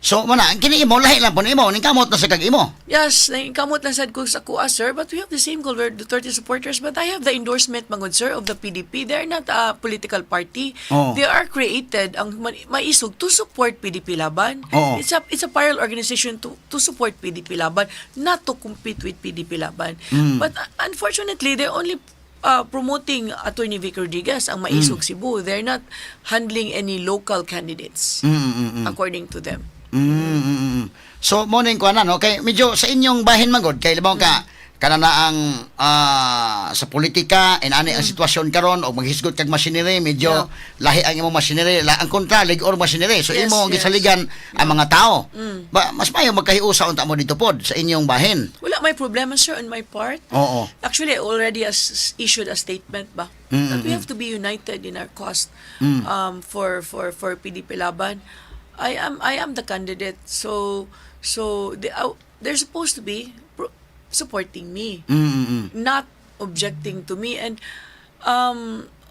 So mao na, ang kini imo lahi lang po nimo, ning kamot na sa kag imo. Yes, kamot lang sad ko sa kuha, sir, but we have the same goal. We're Duterte supporters, but I have the endorsement, mangod, sir, of the PDP. They're not a political party. Oh. They are created, ang Maisog, to support PDP Laban. Oo. It's a parallel organization to support PDP Laban, not to compete with PDP Laban. But unfortunately, they're only promoting Attorney Vic Rodriguez, ang Maisog Cebu. They're not handling any local candidates, according to them. So mao ning kuan, no, kay medyo sa inyong bahin magod kay labaw ka kana na ang sa politika and ani ang sitwasyon karon og maghisgot kag machinery, medyo lahi ang imong machinery, ang kontra lig-or machinery, so imo ang gisaligan ang mga tao ba, mas maayo magkahiusa unta mo dito pod sa inyong bahin. Wala may problema, sir, on my part. Actually, I already has issued a statement ba that we have to be united in our cause for PDP Laban. I am the candidate, so they're supposed to be supporting me, not objecting to me. And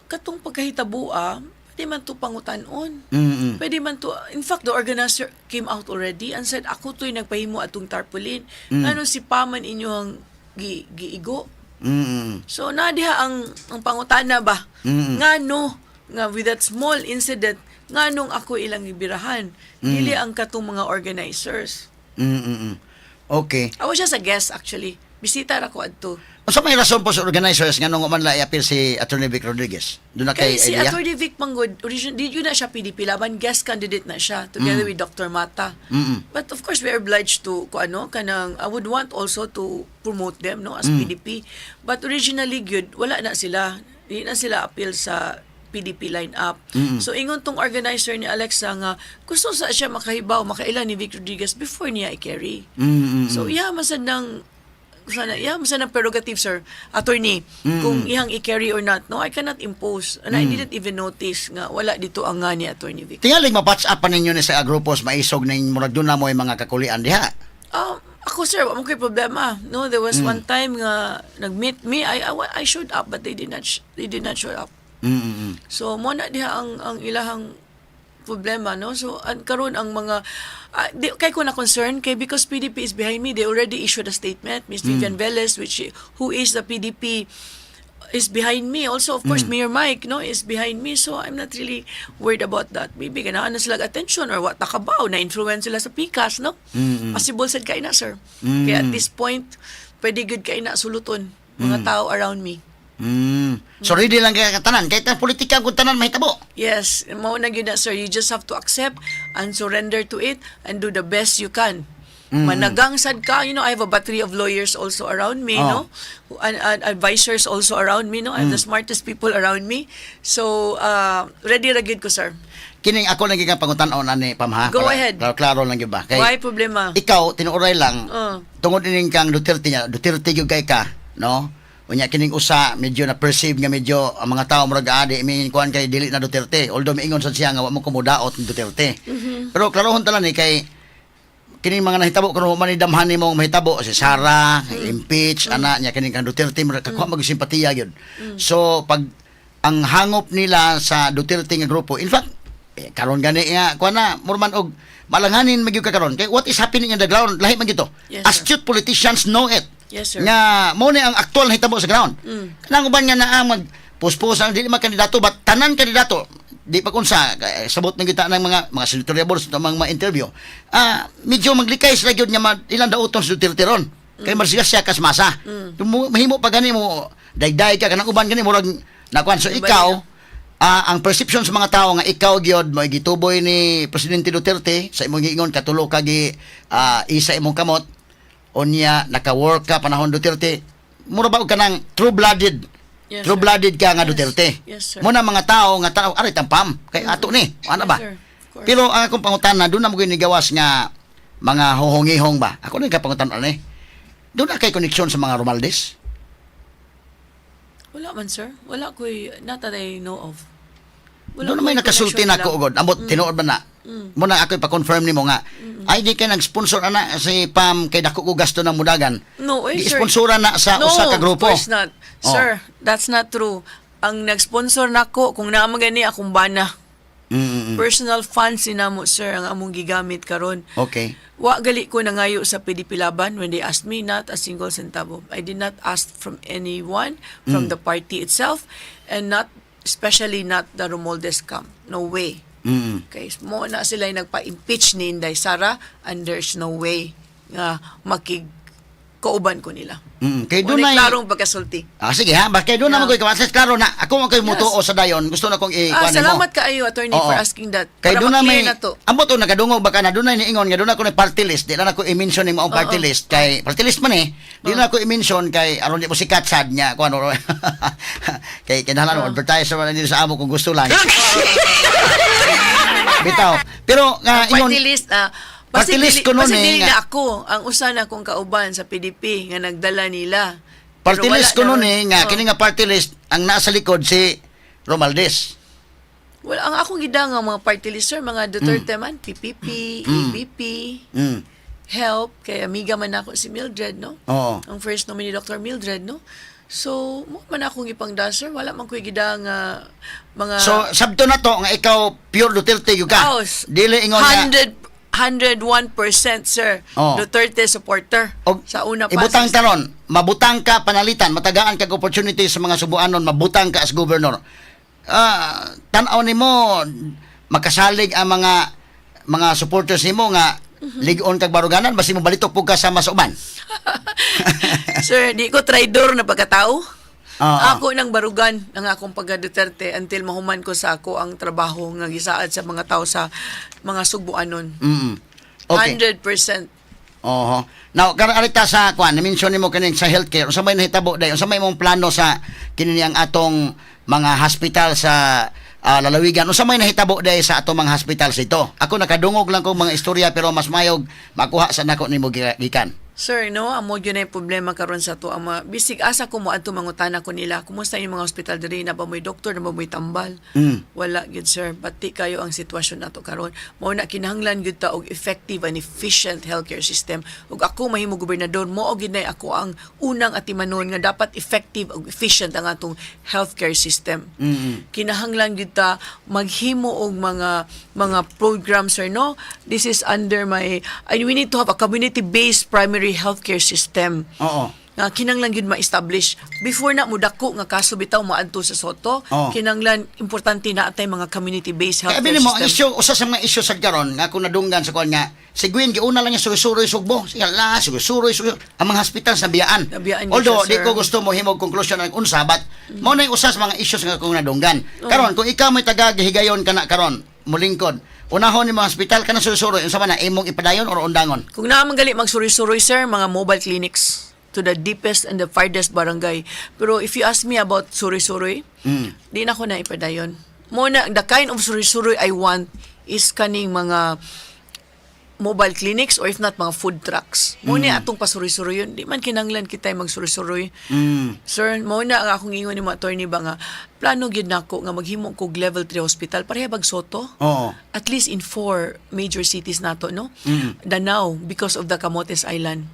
katong pagkahitabua, pwede man to pangutan-on. Pwede man to, in fact, the organizer came out already and said, "Ako to'y nagpahimo atong tarpaulin. Ano si paman inyong giigo?" So na diha ang pangutana ba? Ngano nga with that small incident, nganong ako ilang ibirahan? Dili ang katong mga organizers. I was just a guest, actually. Bisita ra ko adto. Unsa may rason po sa organizers nga nung man la i-appeal si Attorney Vic Rodriguez? Doon na kay Kay si idea? Attorney Vic Manggod, origin, di yun na siya PDP Laban, guest candidate na siya together with Dr. Mata. But of course, we are obliged to, ko ano, kanang, I would want also to promote them, no, as PDP. But originally, good, wala na sila. Di na sila appeal sa PDP line-up. So, ingon tong organizer ni Alexa nga, gusto sa siya makahibaw, makaila ni Vic Rodriguez before niya i-carry. So, iya, masad ng sana iya masad ng prerogative, sir, attorney, kung iyang i-carry or not, no? I cannot impose and I didn't even notice nga wala dito ang nga ni Attorney Vic. Tingaling ma-patch up pa ninyo ni sa grupos Maisog na murag doon na mo yung mga kakulian diha. Ako, sir, wa mo kay problema, no? There was one time nga nag-meet me, I showed up but they did not show up. So mao na diha ang ilahang problema, no? So an karon ang mga di kay ko na concern kay because PDP is behind me. They already issued a statement. Miss Vivian Velez, which who is the PDP, is behind me also. Of course, Mayor Mike, no, is behind me, so I'm not really worried about that. Maybe ganahan na sila attention or what, nakabaw na influence sila sa pikas, no? Possible sad kay na, sir, kaya at this point pwede gud kay na suluton mga tao around me. So ready lang kay katanan kahit ang politika kung tanan mahitabo. Yes, mao na gyud na, sir. You just have to accept and surrender to it and do the best you can. Managang sad ka, I have a battery of lawyers also around me, no? And advisors also around me, no? I have the smartest people around me. So, ready ra gyud ko, sir. Kining ako lang gikan pangutan-on ani, Pam, ha. Go ahead. Klaro, klaro lang gyud ba? Kay Why problema? Ikaw tinuoray lang tungod ining kang Duterte niya, Duterte gyud kay ka, no? Unya kining usa medyo na perceive nga medyo ang mga tao murag adi imingin kuan kay dili na Duterte. Although miingon sad siya nga wa mo kumudaot ni Duterte. Pero klarohon ta lang ni kay Kining mga nahitabo kuno man ni damhan nimo mahitabo si Sara, impeach ana niya, kining kang Duterte, kakuha mag simpatiya gyud. So pag ang hangop nila sa Duterte nga grupo, in fact, eh, karon gani nga kuan na mura man og malanganin magyud ka karon kay what is happening in the ground lahi man gito. Yes, sir. Astute politicians know it. Yes, sir. Nga mo ni ang aktual na hitabo sa ground. Kanang uban nga naa mag puspos ang dili man kandidato, but tanan kandidato di pa kunsa eh, sabot ng kita ng mga senatorial boards, mga interview, medyo maglikay sila gyud nga ilang dauton sa Duterte ron kay marsigas siya kas masa. Mahimo pa gani mo dayday ka kanang uban gani murag nakuan. So Iba ikaw, ang perception sa mga tao nga ikaw gyud mo gituboy ni Presidente Duterte sa imong giingon katulo ka gi isa imong kamot, unya naka-work ka panahon Duterte, mura ba og kanang true-blooded, true-blooded ka nga Duterte. Yes, sir. Mo na mga tao nga tao aray tampam kay ato ni ana ba. Yes, sir. Of course. Pero ang akong pangutana, doon na mo gyud nga mga hohongihong ba, ako na kapangutana ni, doon na kay koneksyon sa mga Romualdez? Wala man, sir. Wala ko'y, not that I know of. Wala Doon may ko'y nakasulti connection na ako nila. ugod. Ambot tinuod ba na? Mo na ako ipa-confirm nimo nga ay di kay nag-sponsor ana si Pam kay dako ko gasto ng mudagan. No, eh, sir. Gi-sponsora na sa No, usa ka grupo. of course not. Oh. Sir, that's not true. Ang nag-sponsor nako, kung naa man gani akong bana. Personal funds ni namo, sir, ang among gigamit karon. Wa gali ko nangayo sa PDP Laban when they asked me, not a single centavo. I did not ask from anyone, from the party itself, and not, especially not the Romualdez camp. No way. Okay, mo na sila yung nagpa-impeach ni Inday Sara and there's no way nga makig kauban ko nila. Kay Mo na dunay klarong pagkasulti. Ah, sige ha, bakit doon naman ko ikaw. Klaro na ako man koy mutuo sa dayon. Gusto na kong i-kuan nimo. Salamat kaayo, attorney, Oo. for asking that. Kay Para doon na ma-clear may na to. Ambot o nagadungog baka na doon na niingon nga doon ako na party list. Di lang ako i-mention ning maong party list kay party list man eh. Di lang ako i-mention kay aron di mo sikat sad niya kuan ano. Kay kinahanglan mo advertise man dito sa amo kung gusto lang. Bitaw. Pero nga ingon Party list, Party basi list ko nun basi eh, dili nga- na ako ang usa na akong kauban sa PDP nga nagdala nila. Party Pero wala list ko na nun ron. eh nga Oh. kini nga party list ang nasa likod si Romualdez. Well, ang akong gida nga mga party list, sir, mga Duterte man, PPP, ABP, HELP, kay amiga man ako si Mildred, no? Oo. Ang first nominee, Dr. Mildred, no? So, mo man akong ipangda, sir. Wala man ko'y gida nga mga So sabto na to nga ikaw pure Duterte gyud ka. Oh, Dili ingon nga 100 101%, sir. Oh. Duterte supporter. Og sa una pa. Ibutang taron, mabutang ka panalitan, matagaan kag opportunity sa mga Subuanon, mabutang ka as governor. Tan-aw nimo makasalig ang mga supporters nimo nga lig-on kag baruganan basi mo balitok pug ka sa mas uban? Sir, di ko traidor na pagkatao. Oo. Ako nang barugan ang akong pagka Duterte until mahuman ko sa ako ang trabaho nga gisaad sa mga tao sa mga Sugbuanon. Okay. 100%. Oho. Now, karon arita sa kwan, na-mention nimo kaning sa healthcare. Unsa may nahitabo day? Unsa may imong plano sa kini ang atong mga hospital sa lalawigan? Unsa may nahitabo day sa atong mga hospital sa ito? Ako nakadungog lang kong mga istorya pero mas mayog makuha sa nako nimo gikan. Sir, no, amo gyud na yung problema karon sa to ang mga bisig asa ko moadto mangutana ko nila, kumusta yung mga hospital diri, na ba mo'y doktor, na ba mo'y tambal? Wala gyud, sir. Pati kayo ang sitwasyon nato karon. Mao na kinahanglan gyud ta og effective and efficient healthcare system. Ug ako mahimo gobernador, mo gyud na ako ang unang atimanon nga dapat effective ug efficient ang atong healthcare system. Kinahanglan gyud ta maghimo og mga programs, sir, no. This is under my, and we need to have a community-based primary healthcare system nga kinanglan gyud ma-establish before na mudako nga kaso bitaw maadto sa Sotto. Kinanglan importante na atay mga community-based Kaya healthcare bini mo, ang system. issue, usa sa mga issue sa karon nga kung nadunggan sa kuan nga, si Gwen, giuna lang niya suroy Sugbo. Sige la, suroy suroy. Ang mga hospital sa biyaan. Nabiyaan gyud Although, siya, di sir. ko gusto mo himog conclusion ang unsa, but mao na yung usa sa mga issues nga kung nadunggan. Karon, kung ikaw may taga gihigayon ka na karon, mulingkod, unahon ni mga hospital ka na suroy, unsa man na imong ipadayon or undangon? Kung naa man gali magsuroy-suroy, sir, mga mobile clinics to the deepest and the farthest barangay. Pero if you ask me about suroy-suroy, di na ko na ipadayon. Mo na the kind of suroy-suroy I want is kaning mga mobile clinics or if not mga food trucks. Mao ni atong pasuroy-suroyon. Di man kinanglan kita magsuroy-suroy. Sir, mao na ang akong ingon nimo, attorney ba, nga plano gyud nako nga maghimo kog level 3 hospital pareha bag Sotto. At least in four major cities nato, no? Danao because of the Camotes Island.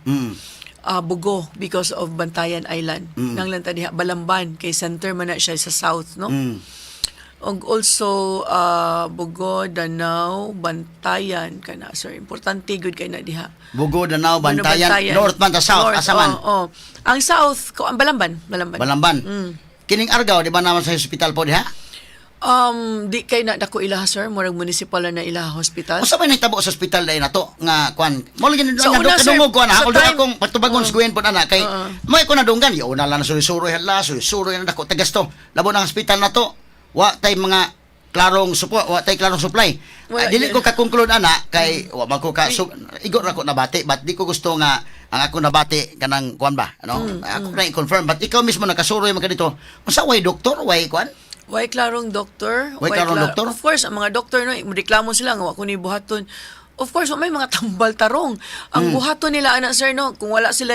Bogo because of Bantayan Island. Nanglan ta diha Balamban kay center man na siya sa south, no? Og also Bogo, Danao, Bantayan kana, sir. Importante gud kay na diha. Bogo, Danao, Bantayan, Bantayan. North man ta south, North, asa man? Oh. Ang south ko ang Balamban, Balamban. Balamban. Kining Argao, di ba naman sa hospital po diha? Di kay na dako ilaha, sir, murag municipal na ilaha hospital. Unsa may nahitabo sa ospital dahil nato nga kuan? Mo lagi Sa nga una, sir, kadungog ko ana, sa although akong patubagon sa Gwen po ana kay may ko nadunggan, yo na lang suroy hala, suroy na dako tagasto. Labo ng ospital nato. Wa tay mga klarong support, wa tay klarong supply. Wala Ah, dili yun. ko ka-conclude ana kay wa man ko ka so, igo ra ko nabati, but di ko gusto nga ang ako nabati kanang kuan ba, ano? Ako na i-confirm, but ikaw mismo nakasuroy man ka dito. Unsa, way doktor, way kuan? Way klarong doktor. Way klarong doktor? Of course, ang mga doktor no, reklamo sila nga wa ko ni buhaton. Of course, may mga tambal tarong. Ang buhaton nila ana, sir, no, kung wala sila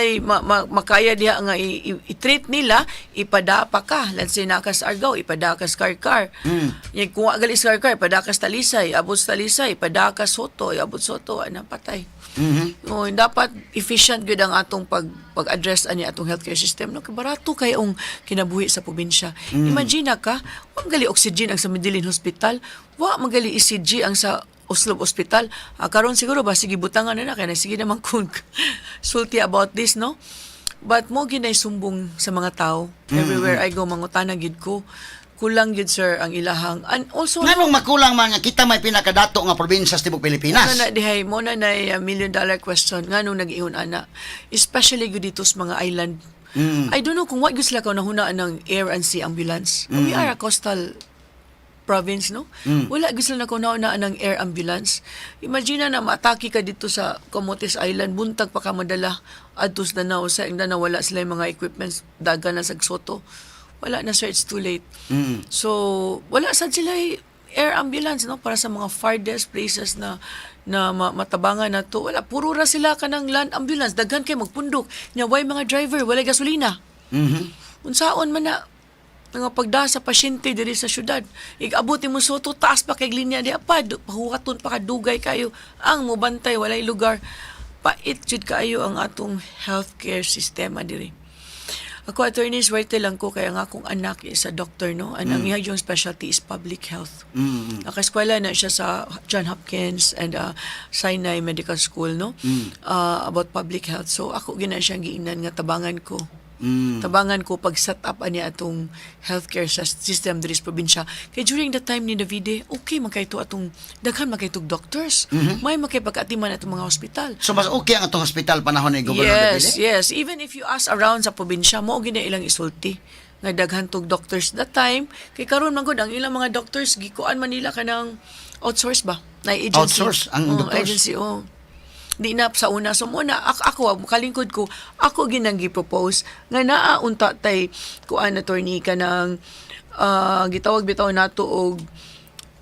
makaya diha nga i-treat nila, ipadapa ka. Let's say naka sa Argao, ipadaka sa Carcar. Kung wa gali sa Carcar, ipadaka sa Talisay, abot sa Talisay, ipadaka sa Sotto, abot Sotto, ana patay. Oh, dapat efficient gyud ang atong pag-address ani atong healthcare system, no, kay barato kay ang kinabuhi sa probinsya. Imagine ka, wa magali oxygen ang sa Medellin Hospital, wa magali ECG ang sa Oslob Hospital. Ah, karon siguro ba sige butangan na na kay na sige naman kung sulti about this, no? But mo ginay sumbong sa mga tao. Everywhere I go, mangutana gid ko. Kulang gid, sir, ang ilahang and also Nganong makulang man nga kita may pinakadato nga probinsya sa tibuok Pilipinas? Mo na dihay, mo na nay million dollar question nganong nag-ingon ana. Especially gud dito sa mga island. I don't know kung what gyud sila kahunahunaan ng air and sea ambulance. We are a coastal province, no? Wala gyud sila nakahunahunaan ng air ambulance. Imagine na maatake ka dito sa Camotes Island, buntag pa ka madala adto sa Danao, sa Danao wala sila yung mga equipments, daga na sa Sotto. Wala na, sir, it's too late. So, wala sad sila air ambulance, no, para sa mga farthest places na na matabangan na to. Wala, puro ra sila kanang land ambulance, daghan kay magpundok nya, way mga driver, walay gasolina. Unsaon man na nga pagda sa pasyente diri sa syudad? Igabot mo Sotto, taas pa kay linya di pa, pahuwaton pa kadugay kayo ang mobantay, walay lugar. Pait jud kaayo ang atong healthcare sistema diri. Ako, attorney, swerte lang ko kaya nga akong anak is a doctor, no? And ang iya yung specialty is public health. Nakaeskwela na siya sa John Hopkins and Sinai Medical School, no? About public health. So ako gina siyang giingnan nga tabangan ko. Tabangan ko pag set up ani atong healthcare system diri sa probinsya. Kay during the time ni Davide, okay man kay to atong daghan man kay tog doctors. May man kay pagkaatiman atong mga hospital. So mas okay ang atong hospital panahon ni Governor Yes, Davide? yes. Even if you ask around sa probinsya, mo gina ilang isulti nga daghan tog doctors that time. Kay karon man gud ang ilang mga doctors gikuan man nila kanang outsource ba? Na agency. Outsource ang Oh, doctors? agency, oh. Di na sa una. So mo na ako, kalingkod ko, ako ginang gi-propose nga naa unta tay kuan, attorney, kanang gitawag bitaw nato og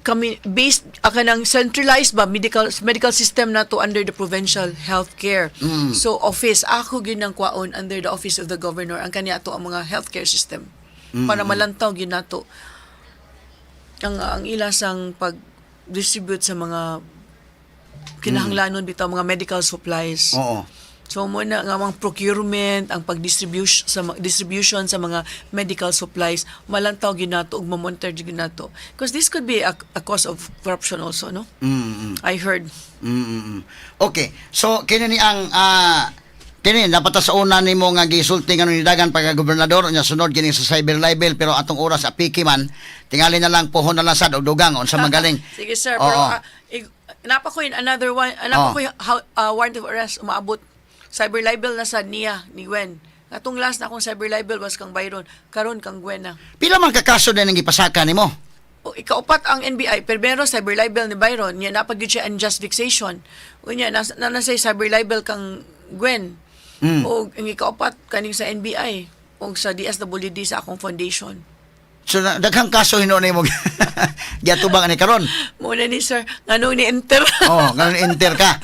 kami based kanang centralized ba medical medical system nato under the provincial healthcare. So office ako ginang kwaon under the office of the governor ang kaniya ato ang mga healthcare system para malantaw gyud nato ang ilasang pag distribute sa mga kinahanglanon bitaw mga medical supplies. So mo na nga mga procurement, ang pag-distribution sa distribution sa mga medical supplies, malantaw gyud nato ug mamonitor gyud nato. Because this could be a cause of corruption also, no? I heard. Okay. So kini ni ang kini dapat ta sa una nimo nga gisulti nga nidagan pagka gobernador nya sunod kini sa cyber libel, pero atong oras apiki man tingali na lang pohon na lang sad og dugang unsa magaling. Sige, sir, pero napa ko in another one, napa ko yung warrant of arrest umaabot. Cyber libel na sad niya ni Gwen. Atong last na akong cyber libel was kang Byron, karon kang Gwen na. Pila man ka kaso din ang gipasaka nimo? O, ikaupat ang NBI, primero cyber libel ni Byron, niya napag siya unjust vexation. Unya na nasa cyber libel kang Gwen. O ang ikaupat kaning sa NBI o sa DSWD sa akong foundation. So daghang kaso hinuon nimo giatubang ani karon. Mo na ni, sir, nganong ni enter. Oh, nganong enter ka.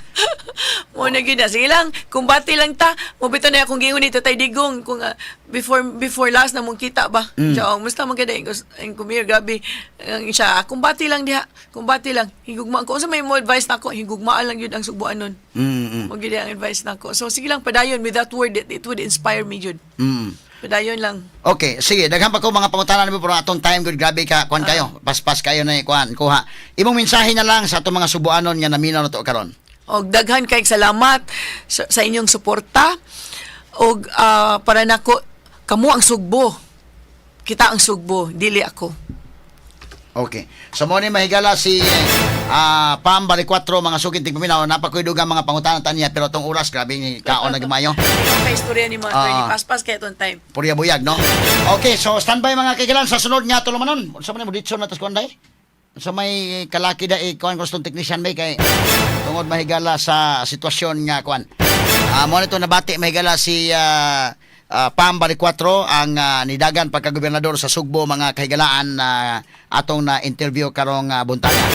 Mo na gyud na. Sige lang, kumbati lang ta. Mo bitaw na akong giingon ni Tatay Digong kung before before last na mong kita ba. Siya, oh, musta man kada ang kumir, grabe ang siya. Kumbati lang diha. Kumbati lang. Higugma ko. Unsa may mo advice nako? Higugmaan lang gyud ang Sugbuanon. Mo gyud ang advice nako. So sige lang, padayon with that word, it would inspire me jud. Padayon lang. Okay, sige, daghan pa ko mga pangutana nimo pero atong time good, grabe ka kuan kayo. Paspas kayo na kuan kuha. Imong mensahe na lang sa atong mga Sugbuanon nga naminaw na to karon. Og daghan kay salamat sa inyong suporta. Og para nako, kamo ang Sugbo. Kita ang Sugbo, dili ako. Okay. So mo ni mahigala si Pam Baricuatro, mga suking tigpaminaw, napakuydog ang mga pangutana tanya pero atong oras, grabe ni kaon na gimayo. Ikaw kay istorya ni mga attorney, paspas kay itong time. Purya buyag, no? Okay, so standby mga kaigilan sa sunod nga tulumanon. Sa man mo ditso na tas kuan day? Sa may kalaki da eh, kuan kustong technician may kay tungod mahigala sa sitwasyon nga kuan. Mo nito nabati mahigala si Pam Baricuatro, ang nidagan pagkagobernador sa Sugbo, mga kahigalaan, na atong na interview karong buntaga.